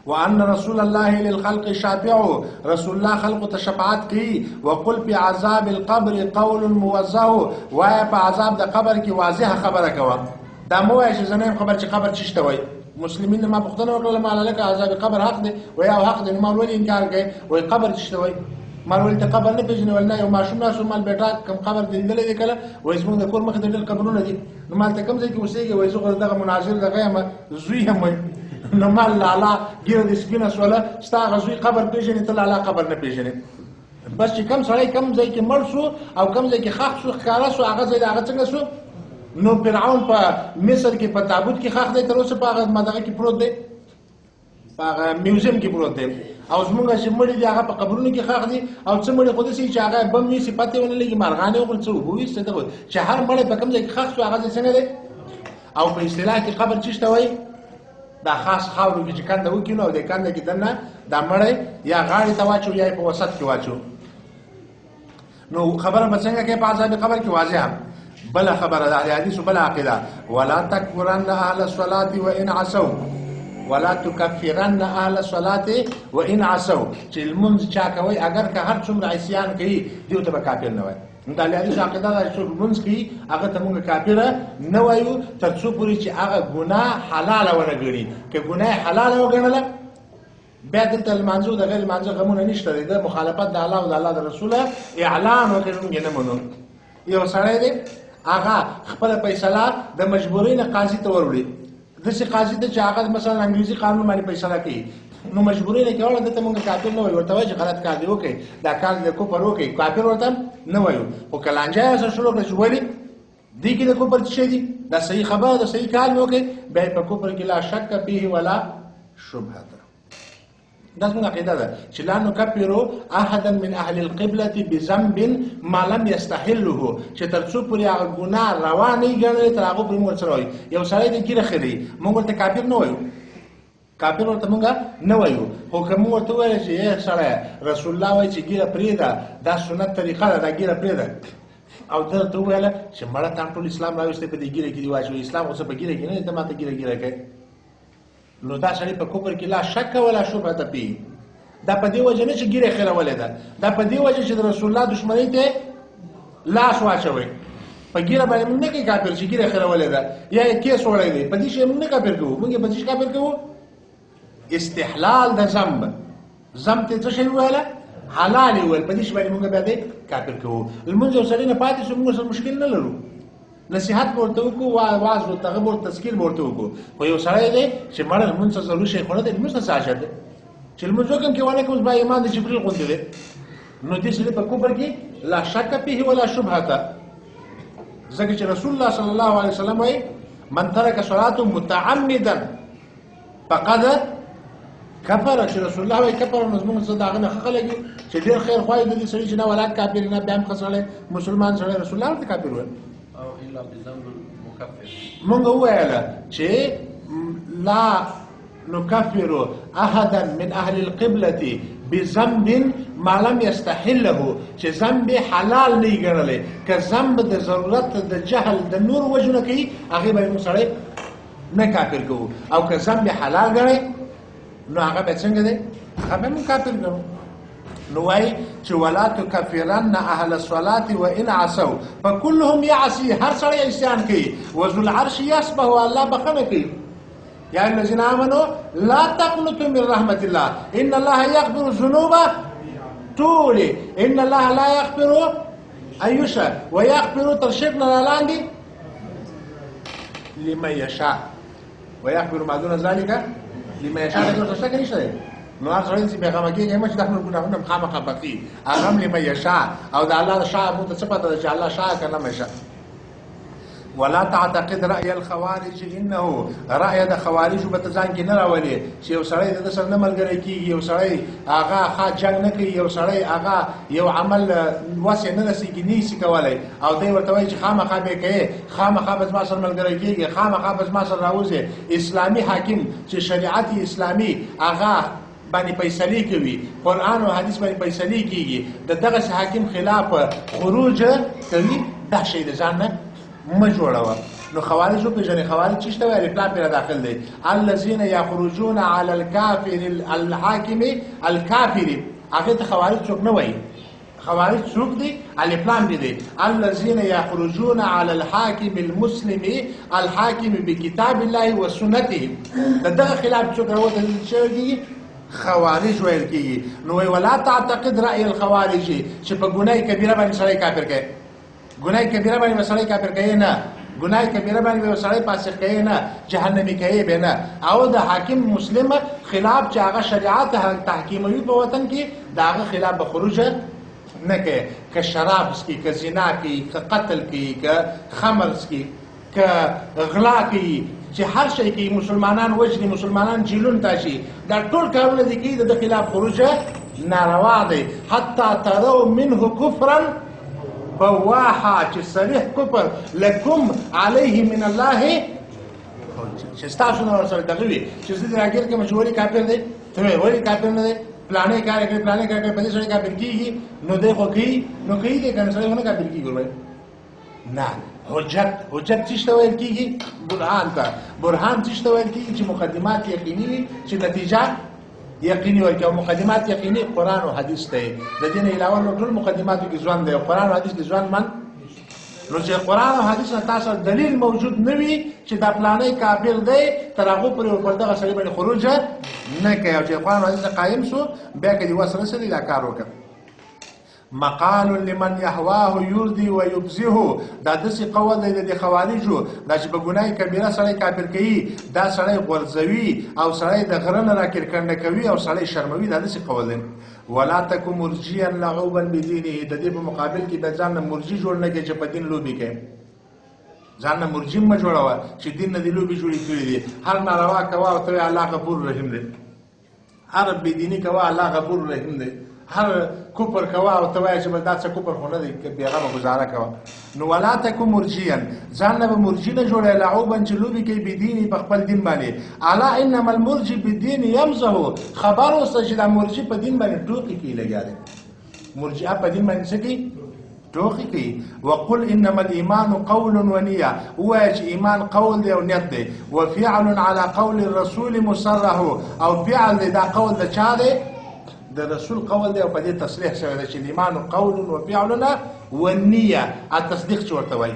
B: وأن رسول الله للخلق شافع، رسول الله خلق ته شفاعت کوي. وقل في عذاب القبر قول موضح، وایه په عذاب د قبر کې واضحه خبره کوه. دا مه وایه چې زه نه یم خبر چې قبر چیشته وایي. مسلمین ما پوښتنه وکړله، ما لکه عذاب قبر حق دی؟ وایي او حق دی. نو ما ولې انکار کوې؟ وایي قبر چیشته وایي. ما ولې ته قبر نه پېژنې؟ ویل نه، یو ماشوم ناست و، مال بیټا کوم قبر دې لیدلی دی کله؟ وایي زموږ د کور مخې ته ډېر قبرونه دي. نو مال ته کوم ځای کې اوسېږې؟ وایي زه خو دغه مناظر دغه یم، زوی یم. وایي نو مال لالا ږیره دې سپینه سوله، ستا هغه زوی قبر پېژنې، ته لالا قبر نه پېژنې. بس چې کوم سړی کوم ځای کې مړ سو او کوم ځای کې ښخ سو ښکاره سو، هغه ځای د هغه څنګه سو؟ نو فرعون په مصر کې په تابوت کې ښخ دی، تر اوسه په هغه مدغه کې پروت دی، په هغه میوزیم کې پروت دی. او زموږ چې مړي دي هغه په قبرونو کې ښخ دي، او څه مړي خو داسې چې هغه بم ویسي پتې ونه لګي، مارغان یې وخوړل، څه اوبه ویسي، څه دغه چې هر مړی په کوم ځای کې ښخ سو هغه ځای څنګه دی؟ او په اصطلاح کې قبر چیشته وایي؟ دا خاص خاورو کې چې کنده وکینو او د کنده کې دننه دا مړی یا غاړې ته واچو یا یې په وسط کې واچو. نو خبره به څنګه کوي په عذاب قبر کې؟ واضحه. بله خبره د اهل حدیثو بله عقیده، ولا تکفرن اهل الصلاة وان عصوا، ولا تکفرن اهل الصلاة وان عصوا، چې لمونځ چا کوي اګر که هر څومره عصیان کوي دیو ته به کافر نه وایي. نو د اهل حدیثو عقیده ده چې څوک لمونځ کوي هغه ته موږ کافر نه وایو تر څو پورې چې هغه ګناه حلاله ونه ګڼي. که ګناه حلاله وګڼله بیا دلته لمانځو د غیر لمانځه غمونه نشته دی، د مخالفت د الله او د الله د رسول اعلان وکړي موږ یې نه منو. یو سړی دی هغه خپله فیصله د مجبورۍ نه قاضي ته وروړي، داسې قاضي ته چې هغه مثلا انګریزي قانون باندې فیصله کوي، نو مجبورۍ نه کې وړه، دلته موږ کافر نه وایو، ورته وایو چې غلط کار دی وکړي، دا کار د کفر وکړي، کافر ورته نه وایو. خو که لانجه یې سره شروع کړه چې ولې دې کې د کفر څه شی دي، دا صحیح خبره ده، صحیح کار مې وکړي، بیا یې په کفر کې لا شک فیه ولا شبهه ده. دا زموږ عقیده ده چې لا نکفر احدا من اهل القبلة بذنب ما لم یستحله، چې تر څو پورې هغه ګناه روا نه وي ګڼلې تر هغو پورې موږ ورسره وایو. یو سړی دی ږیره خرېي، موږ ورته کافر نه وایو، کافر ورته موږ نه وایو. خو که موږ ورته وویل چې ای سړیه رسول الله وایي چې ږیره پرېږده، دا سنت طریقه ده، دا ږیره پرېږده، او ده ورته وویل چې مړه تا ټول اسلام راویستی په دې ږیره کې دې واچوي، اسلام خو څه په ږیره کې نه دی، ته ماته ږیره ږیره کوې. نو دا سړی په کفر کې لا شک ولا شبهه فيه. دا په دې وجه نه چې ږیره خرولې ده، دا په دې وجه چې د رسول الله دښمنۍ ته لاس واچوي. په ږیره باندې موږ نه کوي کافر چې ږیره خرولې ده یا یې کیس وړی دی، په دې شی موږ نه کافر کوو. موږ یې په څه شي کافر کوو؟ استحلال د ذنب. ذنب ته څه شی وویله؟ حلال یې وویل، په دې شي باندې موږ بیا دی کافر کوو. لمونځ یو سړی نه پاتې شو، موږ سره مشکل نه لرو، نصیحت به ورته وکړو، واعظ ورته هغه به ورته تذکیر به ورته وکړو. خو یو سړی دی چې مړه لمونځ څه ضروري شی خو نه دی، لمونځ ته څه حاجت دی چې لمونځ وکړم کې ونه کړم زما ایمان د جبریل غوندې دی. نو دې سړي په کفر کې لا شک فيه ولا شبهه، ځکه چې رسول الله صلی الله علیه وسلم وایي من ترک صلاته متعمدا فقد کفر. چې رسول الله وایي کفر، نو زموږ څه د هغه نه ښه خلک یو چې ډېر خیر خواه د دې سړي چې نه ولاک کافر نه بیا هم ښه سړی مسلمان سړی، رسول الله ورته کافر وویل. مونږ وویل چې لا نکفر احدا من اهل القبلة بذنب ما لم يستحله، چې ذنب حلال نه ګڼلی، که ذنب د ضرورت د جهل د نور وجونه کوي هغې باندې موږ سړی نه کافر کوو، او که ذنب حلال ګڼی نو هغه به څنګه دی؟ هغه به موږ کافر ګڼو. نو وایي چې ولا تکفرن اهل الصلاة وان عصوا فكلهم يعصي، هر سړی عصیان کوي. وذو العرش يسبح، الله بخښنه کوي. یا الذین آمنوا لا تقنطوا من رحمت الله ان الله یغفر الذنوب ټولې، ان الله لا یغفر ان یشرک ویغفر تر شرک نه لاندې لمن یشاء ویغفر ما دون ذلک لمن یشاء. دا څه شک نشته دی. نو هر سړی چې بېغمه کېږي مه چې دا خپل ګناهونه هم خامخا بخښي، هغه هم لمن یشاء. او د الله شاء موږ ته څه پته ده چې الله شاء که نه یشاء. ولا تعتقد رأي الخوارج انه رأي د خوارج به ته ځان کې نه راولې چې یو سړی د ده سره نه ملګری کېږي، یو سړی هغه ښه جنګ نه کوي، یو سړی هغه یو عمل وس یې نه رسېږي، نه یې سي کولی، او دی ورته وایي چې خامخا به یې کوې، خامخا به زما سره ملګری کېږي، خامخا به زما سره راوځې. اسلامي حاکم چې شریعت اسلامي هغه باندې فیصلې کوي، قرآن او حدیث باندې فیصلې کېږي، د دغسې حاکم خلاف خروج کوي، دا شی د ځان نه مه جوړوه. نو خوارج وپېژنئ. خوارج چې څه ته وایي؟ الف لام پرې داخل دی. الذین یخرجون علی الکافر الحاکم الکافر، هغې ته خوارج څوک نه وایي. خوارج څوک دي؟ الف لام دي دی. الذین یخرجون علی الحاکم المسلم الحاکم بکتاب الله وسنته، د دغه خلاف څوک راوتل څه ویل کېږي؟ خوارج ویل کېږي. نو وایي ولا تعتقد رأی الخوارج چې په ګناه کبیره باندې سړی کافر کوي، ګناه کبیره باندې به سړی کافر کوي نه، ګناه کبیره باندې به سړی فاسق کوي نه، جهنمي کوي به نه. او د حاکم مسلم خلاف چې هغه شریعت تحکیموي په وطن کې، د هغه خلاف به خروج نه کوي. که شراب څکي، که زنا کوي، که قتل کوي، که خمر څکي، که غلا کوي، چې هر شی کوي، مسلمانان وژني، مسلمانان جیلونو ته اچوي، دا ټول کارونه دې کوي، د ده خلاف خروج ناروا دی. حتی ترو منه کفرا بواحا، چې صریح کفر لکم علیه من الله، چې ستاسو نه ورسره دغه وي چې زه دې راګیر کړم چې ولې کافر دی، ته وایې ولې کافر نه دی، پلانې کار یې کړی، پلانې کار کړی، په دې سړی کافر کېږي، نو دی خو کوي، نو کوي دی که نه سړی خو نه کافر کېږي. وایي نه، حجت، حجت څه ته ویل کېږي؟ برهان ته. برهان څه ته ویل کېږي؟ چې مقدمات یقیني وي، چې نتیجه یقیني ورکړي. او مقدمات یقیني قرآن او حدیث دی. د دې نه علاوه نور ټول مقدماتو کې ځوان دی، قرآن او حدیث کې ځوان من. نو چې قرآن او حدیث نه تاسو دلیل موجود نه وي چې دا پلانی کافر دی، تر هغو پورې پر دغه سړي باندې خروج نه کوي. او چې قرآن او حدیث قایم سو، بیا که دې وس رسېدی دا کار وکړه. مقال لمن يهواه يردي ويبزه، دا داسې قول دی د خوارجو، دا چې په ګناه کبیره سړی کافر کوي، دا سړی غورځوي او سړی د غره نه راکرکنډه کوي او سړی شرموي، دا داسې قول دی. ولا تک مرجیا لعوبا بدینه، د دې په مقابل کې بیا ځان نه مرجي جوړ نه کړي چې په دین لوبې کوي. ځان نه مرجي مه جوړوه چې دین نه دې لوبې جوړې کړې دي. هر ناروا کوه او ته وایې الله غفور رحیم دی، هر بېدیني کوه الله غفور رحیم دی، هر کفر کوه او ته وایې چې بس دا څه کفر خو نه دی، که بېغمه ګزاره کوه. نو ولا تکو مرجیا، ځان نه به مرجي نه جوړوې، لعوبا چې لوبې کوي بدیني په خپل دین باندې. الا انما المرجي بالدین یمزه، خبر اوسه چې دا مرجي په دین باندې ټوقې کوي لګیا دی. مرجئه په دین باندې څه کوي؟ ټوقې کوي. وقل انما الايمان قول ونیه، ووایه چې ایمان قول دی او نیت دی. وفعل على قول الرسول مصرح، او فعل دی، دا قول د چا دی؟ د رسول قول دی، او په دې تصریح شوی دی چې الايمان قول وفعل ونیه، تصدیق چې ورته وایي.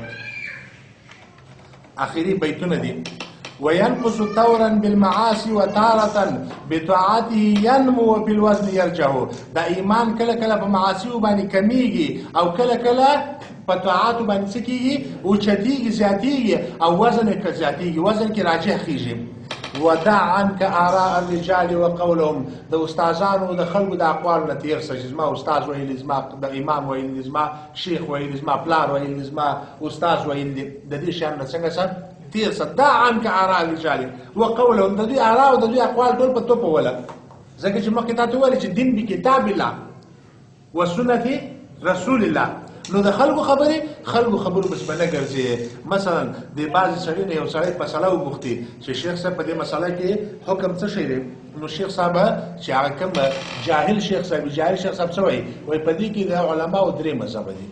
B: اخري بیتونه دي. وينقص طورا بالمعاصي وتارة بطاعته ينمو وفي الوزن يرجع. دا ایمان کله کله په معاصیو باندې کمیږي او کله کله په طاعاتو باندې څه کیږي؟ اوچتیږي، زیاتیږي، او وزن یې زیاتیږي، وزن کې راجح کیږي. ودع عنك آراء الرجال وقولهم، د استادانو د خلکو د اقوالو نه تېر شه چې زما استاد ویلي، زما د امام ویلي، زما شیخ ویلي، زما پلار ویلي، زما استاد ویلي، د دې شیانو نه څنګه شه تېر شه. دع عنك آراء الرجال وقولهم، د دوی آراء او د دوی اقوال ټول په توپه وله، ځکه چې مخکې تا ته وویل چې دین بکتاب الله وسنة رسول الله. نو د خلکو خبرې، خلکو خبرو پسې به نه ګرځې. مثلا د بعضې سړي نه یو سړی مسله وپوښتي چې شیخ صاحب په دې مسله کې حکم څه شی دی، نو شیخ صاحب چې هغه کوم جاهل شیخ صاحب، جاهل شیخ صاحب څه وایي؟ وایي په دې کې د علماو درې مذهبه دي،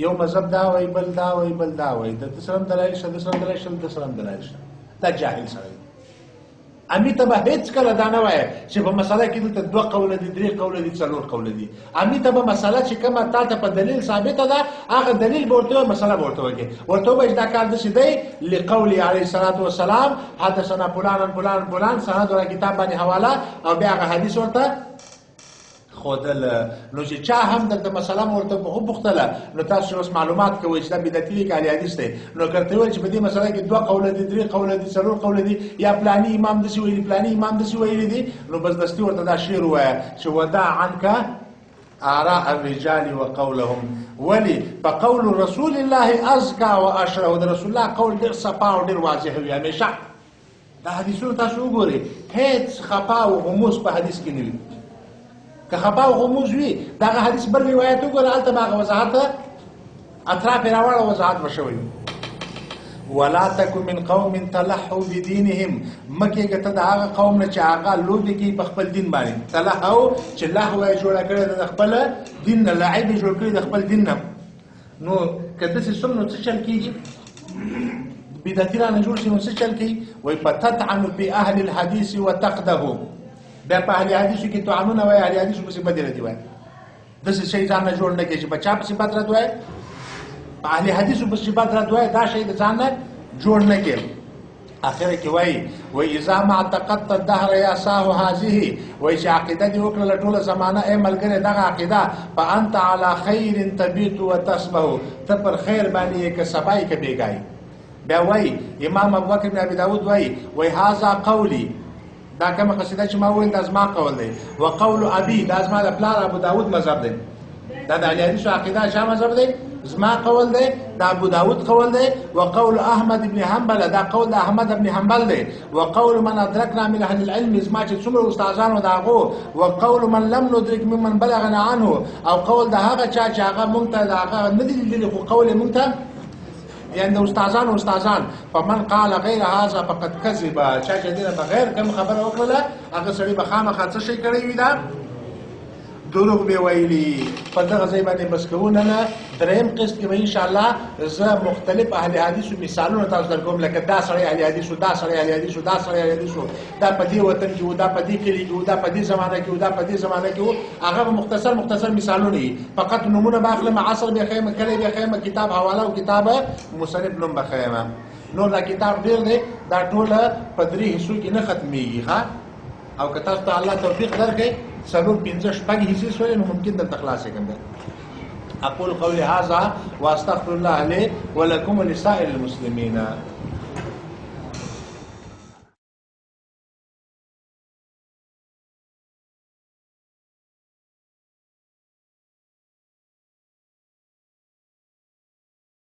B: یو مذهب دا وایي، بل دا وایي، بل دا وایي، د ده سره هم دلایل شته، د سره هم دلایل شته، د سره هم دلایل شته. دا جاهل سړی دی. امی ته به هیڅکله دا نه وایې چې په مسله کې دلته دوه قوله دي، درې قوله دي، څلور قوله دي. امی ته به مسله چې کومه تا ته په دلیل ثابته ده، هغه دلیل به ورته وایې، مسله به ورته وکړې، ورته ووایې چې دا کار داسې دی، لقول علیه الصلاة والسلام حدثنا فلان فلان فلان، سند ولا کتاب باندې حواله، او بیا هغه حدیث ورته ښودل. نو چې چا هم دلته مسله مو ورته وپوښتله، نو تاسو اوس معلومات کوئ چې دا بدعتي دی که اهل حدیث دی. نو که ورته وویل چې په دې مسله کې دوه قوله دي، درې قوله دي، څلور قوله دي، یا فلاني امام داسې ویلي، فلاني امام داسې ویلي دي، نو بس دستي ورته دا شعر ووایه چې ودع عنک آراء الرجال وقولهم، ولي فقول رسول الله ازکا واشرح. د رسول الله قول ډېر صفا او ډېر واضح وي همیشه. دا حدیثونه تاسو وګورئ، هیڅ خفا او غموز په حدیث کې نه وي. که خفا او غموز وي، دغه حدیث بل روایت وګوره، هلته به هغه وضاحت اطراف یې راوړه، وضاحت به شوی وي. ولا تک من قوم تلحوا بدینهم، مه کېږه ته د هغه قوم نه چې هغه لوبې کوي په خپل دین باندې. تلحوا چې لهوه یې جوړه کړې ده د خپل دین نه، لعب یې جوړ کړی د خپل دین نه. نو که داسې سم، نو څه چل کېږي؟ بدعتي رانه جوړ شي، نو څه چل کوي؟ وایي فتطعن فی اهل الحدیث وتقده، بیا په اهل حدیثو کې طعنونه وایي، اهل حدیثو پسې بدې ردې وایي. داسې شی ځان نه جوړ نه کړي چې په چا پسې بد رد وایي، په اهل حدیثو پسې بد رد وایي، دا شی د ځان نه جوړ نه کړي. اخره کې وایي، وایي اذا ما اعتقدت الدهر یا ساه هذه، وایي چې عقیده دې وکړله ټوله زمانه ای ملګری دغه عقیده، فانت علی خیر تبیت وتصبح، ته پر خیر باندې یې که سبا یې که بېګا یې. بیا وایي امام ابوبکر بن ابي داود وایي، وایي هذا قولي، دا کومه قصیده چې ما وویل دا زما قول دی، وقول ابي، دا زما د پلار ابو داود مذهب دی. دا د اهل حدیثو عقیده چا مذهب دی؟ زما قول دی، دا ابو داود قول دی، وقول احمد بن حنبل، دا قول د احمد بن حنبل دی، وقول من ادرکنا من اهل العلم، زما چې څومره استادانو د هغو، وقول من لم ندرک ممن بلغنا عنه، او قول د هغه چا چې هغه مونږ ته د هغه نه دی لیدلی خو قول یې مونږ ته، یعنی د استادانو استادان. فمن قال غیر هذا فقد کذب، چا چې دې نه بغیر کوم خبره وکړله هغه سړي به خامخا څه شی کړی وي؟ دا دروغ به ویلي. په دغه ځای باندې بس کوو. نه نه، دریم قسط کې به انشاءالله زه مختلف اهل حدیثو مثالونه تاسو درکوم، لکه دا سړی اهل حدیثو، دا سړی اهل حدیثو، دا سړی اهل حدیثو، دا په دې وطن کې و، دا په دې کلي کې و، دا په دې زمانه کې و، دا په دې زمانه کې و. هغه به مختصر مختصر مثالونه وي، فقط نومونه به اخلم، عصر به ښیم، کلی به ښیم، کتاب حواله او کتاب مصنف نوم به ښیم. نور دا کتاب ډېر دی، دا ټوله په درې حصو کې نه ختمېږي. ښه، او که تاسو ته الله توفیق درکړي څلور پنځه شپږ حصې سولې، نو ممکن دلته خلاص یې کړم. اقول قولي هذا واستغفر الله لي ولكم ولسائر المسلمين.